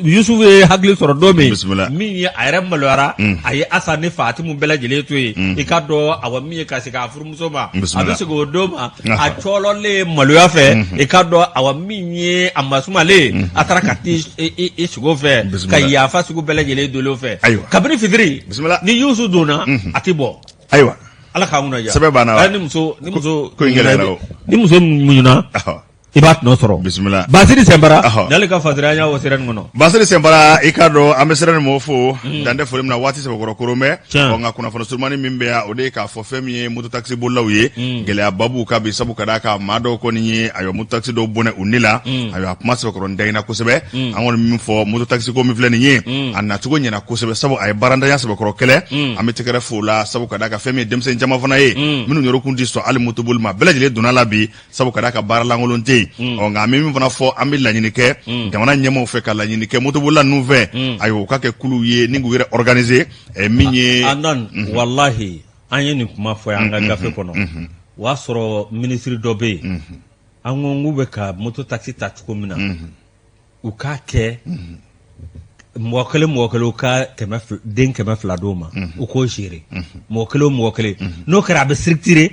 Yusufu ye hakili sɔrɔ don min min ye a yɛrɛ maloyara a ye Asa ni Fatimu bɛɛ lajɛlen to yen i k'a dɔn awa min ye ka segin a furumuso ma a bɛ segin o don ma a cɔlɔlen maloya fɛ i k'a dɔn awa min ye a masumalen a taara ka t'i sigi o fɛ ka yafa sugu bɛɛ lajɛlen deli o fɛ kabini fitiri ni Yusu donna a tɛ bɔ ayiwa ala k'an kunna diya sɛbɛn banna wa ni muso ni muso ko in gɛlɛyara o ni muso muɲuna i b'a tɔnɔ sɔrɔ bisimila Basiri Sɛnpara n'ale ka fasiri an y'a wɔ sɛrɛni kɔnɔ Basiri Sɛnpara i k'a dɔn an bɛ sɛrɛni mɔgɔw fo dan tɛ foli min na waati sɛbɛkɔrɔ koron bɛ ɔ nka kunnafoni surumani min bɛ yan o de ye k'a fɔ fɛn min ye mototakisi bolilaw ye gɛlɛyaba b'u kan bi sabu ka d'a kan maa dɔw kɔni ye ayiwa mototakisi dɔw bɔnɛ u ni la ayiwa a kuma sɛbɛkɔrɔ ntanyana kosɛbɛ an kɔni min fɔ mototakisi ko min filɛ nin ye a nacogo ɲɛna kosɛbɛ sabu a ye baarantanya sɛbɛkɔrɔ kɛlɛ an bɛ tɛgɛrɛ fo la sabu ka d'a kan fɛn min ye denmisɛnnin caman fana ye minnu yɛrɛ kun tɛ sɔn hali motoboli ma bɛɛ lajɛlen donna la bi sabu ka d'a kan baara lankolon tɛ yen ɔ nka an bɛ min fana fɔ an bɛ laɲini kɛ jamana ɲɛmaaw fɛ ka laɲini kɛ motobolila ninnu fɛ ayiwa u ka kɛ kulu ye ni k'u yɛrɛ organiser min ye Adnan walahi an ye nin kuma fɔ an ka gafe kɔnɔ o y'a sɔrɔ minisiri dɔ bɛ yen an ko k'u bɛ ka moto taxi ta cogo min na u k'a kɛ mɔgɔ kelen mɔgɔ kelen u ka den 200 d'o ma u k'o gérer mɔgɔ kelen o mɔgɔ kelen n'o kɛra a bɛ structurer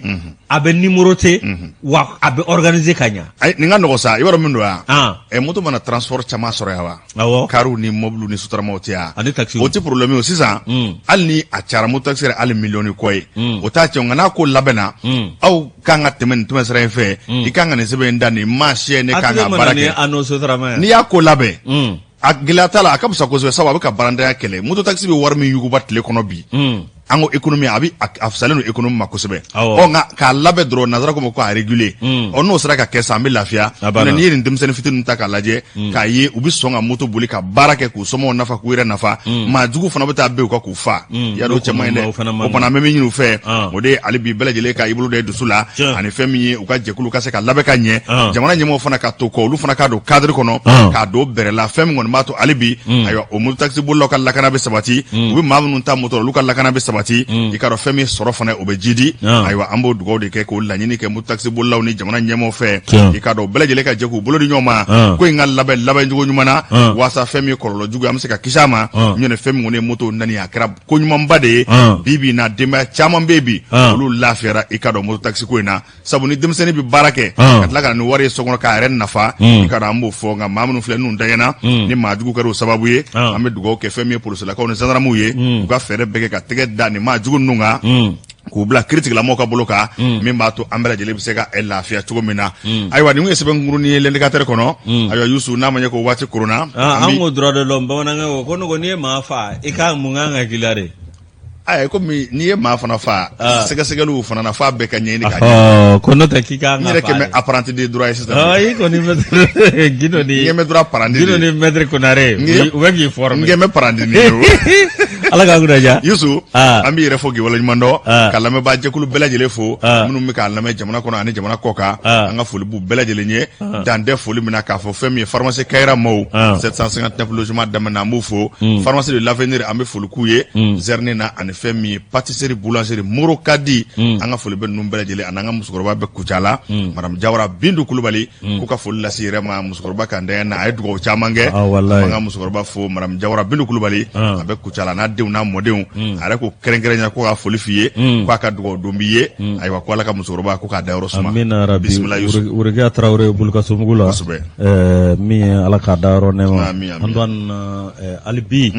a bɛ numéroter wa a bɛ organiser ka ɲa. Ayi nin ka nɔgɔ sa i b'a dɔn min don wa? Ɛ moto mana transport caman sɔrɔ yan wa? Awɔ. Kariw ni mɔbiliw ni sotaramaw tɛ yan. Ani taxi. O tɛ problème ye o sisan. Hali ni a cayara moto taxi yɛrɛ hali miliyɔn kɔ ye. O t'a tiɲɛ nka n'a ko labɛnna. Aw kan ka tɛmɛ nin tɛmɛ sira in fɛ. I kan ka nin sɛbɛn in da nin maa siya ne kan ka baara kɛ. N'i y'a ko labɛn. A gɛlɛya t'a la a ka fisa kosɛbɛ sabu a bɛ ka baarantanya kɛlɛ moto taxi bɛ wari min yuguba tile kɔnɔ bi. An ko économie a bɛ a fisalen don économie ma kosɛbɛ. Ɔ nka k'a labɛn dɔrɔn nanzara ko ma ko a réguler. Ɔ n'o sera ka kɛ sa an bɛ lafiya. N'i ye nin denmisɛnnin fitinin ta k'a lajɛ. K'a ye u bɛ sɔn ka moto boli ka baara kɛ k'u somɔgɔw nafa k'u yɛrɛ nafa. Maa jugu fana bɛ taa bin u kan k'u fa. Y'a dɔn o cɛ man ɲi dɛ. O fana an bɛ min ɲini u fɛ. O de ye hali bi bɛɛ lajɛlen ka i bolo da i dusu la. Ani fɛn min ye u ka jɛkulu ka se ka labɛn ka ɲɛ. Jamana ɲɛmɔgɔw fana ka to kɔ olu fana k'a don cadre kɔnɔ. K'a don bɛrɛ la fɛn min kɔni b'a to hali bi. Ayiwa o moto taxi bolilaw ka lakana bɛ sabati. U bɛ maa minnu ta moto la olu ka lakana bɛ sabati. I k'a dɔn fɛn min sɔrɔ fana o bɛ jidi. Ayiwa an b'o dugawu de kɛ k'o laɲini kɛ moto taxi bolilaw ni jamana ɲɛmɔgɔw fɛ. I k'a dɔn bɛɛ lajɛlen ka jɛ k'u bolo di ɲɔgɔn ma. Ko in ka labɛn labɛncogo ɲuman na. Waasa fɛn min ye kɔlɔlɔ jugu ye an bɛ se ka kisi a ma. Ɲɔntɛ fɛn min kɔni ye moto nani a kɛra ko ɲumanba de ye. Bi bi in na denbaya caman bɛ bi. Olu lafiyara i k'a dɔn moto taxi ko in na. Sabu ni denmisɛnnin bɛ baara kɛ. Ka tila ka na ni wari ye so kɔnɔ k'a yɛrɛ nafa. I k'a dɔn an b'o fɔ nka maa minnu filɛ n'u dayɛna. Ni maa jugu kɛra o sababu ye. An bɛ dugawu kɛ fɛn min ye polisilakaw ni zandaramuw ye. U ka fɛɛrɛ bɛɛ kɛ ka tɛgɛ da nin maa jugu ninnu kan. K'u bila kiritigɛlamɔgɔw ka bolo kan. Min b'a to an bɛɛ lajɛlen bɛ se ka lafiya cogo min na. Ayiwa nin kun ye sɛbɛn kunkurunin ye L'Indicateur kɔnɔ. Ayiwa Yusu n'a ma ɲɛ ko waati koronna. An ko droit de l'homme bamanankɛ ko ko ne ko n'i ye maa faa i ka mun kan ka k'i la de. Ayi komi n'i ye maa fana faa sɛgɛsɛgɛliw fana na f'a bɛɛ ka ɲɛɲini ka ɲɛ. Ko n'o tɛ k'i kan ka n yɛrɛ kɛ bɛ apprenti de droit ye sisan. I kɔni maître Gindo ni n kɛ bɛ droit apprenti Gindo ni maître Konare u bɛ k'i former. N kɛ bɛ apprenti ye o. Ala k'an kunna diya. Yusu an b'i yɛrɛ fo k'i waleɲuman dɔn ka lamɛnbaa jɛkulu bɛɛ lajɛlen fo minnu bɛ k'an lamɛn jamana kɔnɔ ani jamana kɔ kan an ka foli b'u bɛɛ lajɛlen ye dan tɛ foli min na k'a fɔ fɛn min ye pharmacie Kayira maaw 759 logement daminɛ an b'u fo pharmacie de l'avenir an bɛ foli k'u ye zɛrɛni na ani fɛn min ye pâtisserie boulangerie Moro Kadi an ka foli bɛ ninnu bɛɛ lajɛlen ani an ka musokɔrɔba bɛ Kucala madame Jawara Bintu Kulubali k'u ka foli lase yɛrɛ ma musokɔrɔba kan dɛ na a ye dugawu caman kɛ an ka musokɔrɔba fo madame Jawara Bintu Kulubali a bɛ Kucala n'a denw n'a mɔdenw a yɛrɛ ko kɛrɛnkɛrɛnya ko ka foli f'i ye k'a ka dugawu don b'i ye ayiwa ko Ala ka musokɔrɔba ko k'a dayɔrɔ suma bisimila Yusu Worokiya Tarawele Bulukasobugu la kosɛbɛ min ye Ala k'a dayɔrɔ nɛɛma an hali bi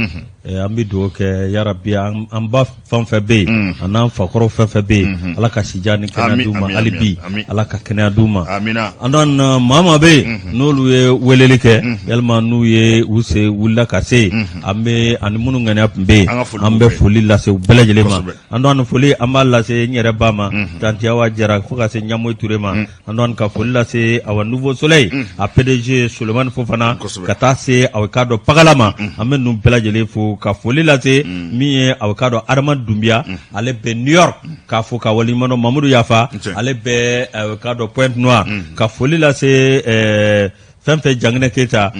an bɛ dugawu kɛ yarabi an ba fɛn fɛn bɛ yen a n'an fakɔrɔ fɛn fɛn bɛ yen Ala ka sijan ni kɛnɛya d'u ma hali bi Ala ka kɛnɛya d'u ma an maa maa bɛ yen n'olu ye weleli kɛ yalima n'u ye u se wulila ka se an bɛ ani minnu ŋaniya tun bɛ yen an bɛ foli lase u bɛɛ lajɛlen ma an dɔn foli an b'a lase n yɛrɛ ba ma tanti Awa Jara fo ka se Ɲamoyi Ture ma an dɔn ka foli lase awa Nouveau Soleil a PDG Solomani Fofana ka taa se aw k'a dɔn Pagala ma an bɛ ninnu bɛɛ lajɛlen fo ka foli lase min ye aw k'a dɔn Adama Dunbiya, ale bɛ New York, k'a fo ka waleɲuman dɔn. Mamudu Yafa, ale bɛ k'a dɔn Pointe Noire, ka foli lase fɛn fɛn Janginɛ Keyita,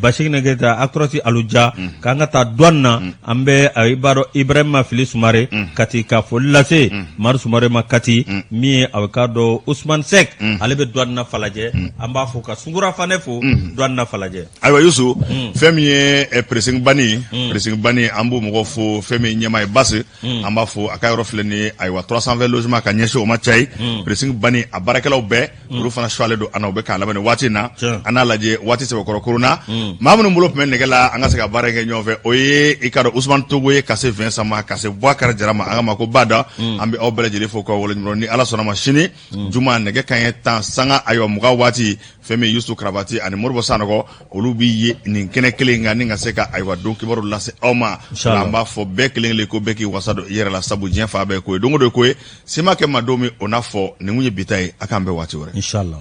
Basiginɛ Keyita, Actrose Aluja, k'an ka taa douane na. An bɛ i b'a dɔn Ibrahima Fili Sumare Kati, ka foli lase Mari Sumare ma Kati, min ye a bɛ k'a dɔn Usman Sɛk, ale bɛ douane na Falajɛ. An b'a fo ka Sunkura Fanɛ fo douane na Falajɛ. Ayiwa Yusu, fɛn min ye pressing bani, pressing bani, an b'o mɔgɔw fo. Fɛn min ye ɲɛmaa ye Basi, an b'a fo. A ka yɔrɔ filɛ nin ye, ayiwa, 320 logement ka ɲɛsin o ma cayi. Pressing bani a baarakɛlaw bɛɛ, olu fana suwalen don an na, u bɛ k'a lamɛn nin waati in na. An n'a lajɛ waati sɛbɛkɔrɔ koronna. Maa minnu bolo tun bɛ nɛgɛ la, an ka se ka baara kɛ ɲɔgɔn fɛ, o ye i ka dɔn Usumani Togo ye, ka se Vincent ma, ka se Bubakari Jara ma, an ka ma ko Bada. An bɛ aw bɛɛ lajɛlen fo k'aw waleɲuman dɔn. Ni Ala sɔnna ma, sini juma nɛgɛ kanɲɛ 10:20 waati, fɛn min Yusu Karabati ani Moribo Sanɔgɔ, olu bɛ ye nin kɛnɛ kelen in kan ni ka se ka ayiwa don kibaru lase aw ma. An b'a fɔ bɛɛ kelen kelen ko bɛɛ k'i wasa don i yɛrɛ la, sabu diɲɛ fan bɛɛ ko ye don o don ko ye si ma kɛ ma don min o n'a fɔ. Nin kun ye bi ta ye. A k'an bɛn waati wɛrɛ. Inshallah.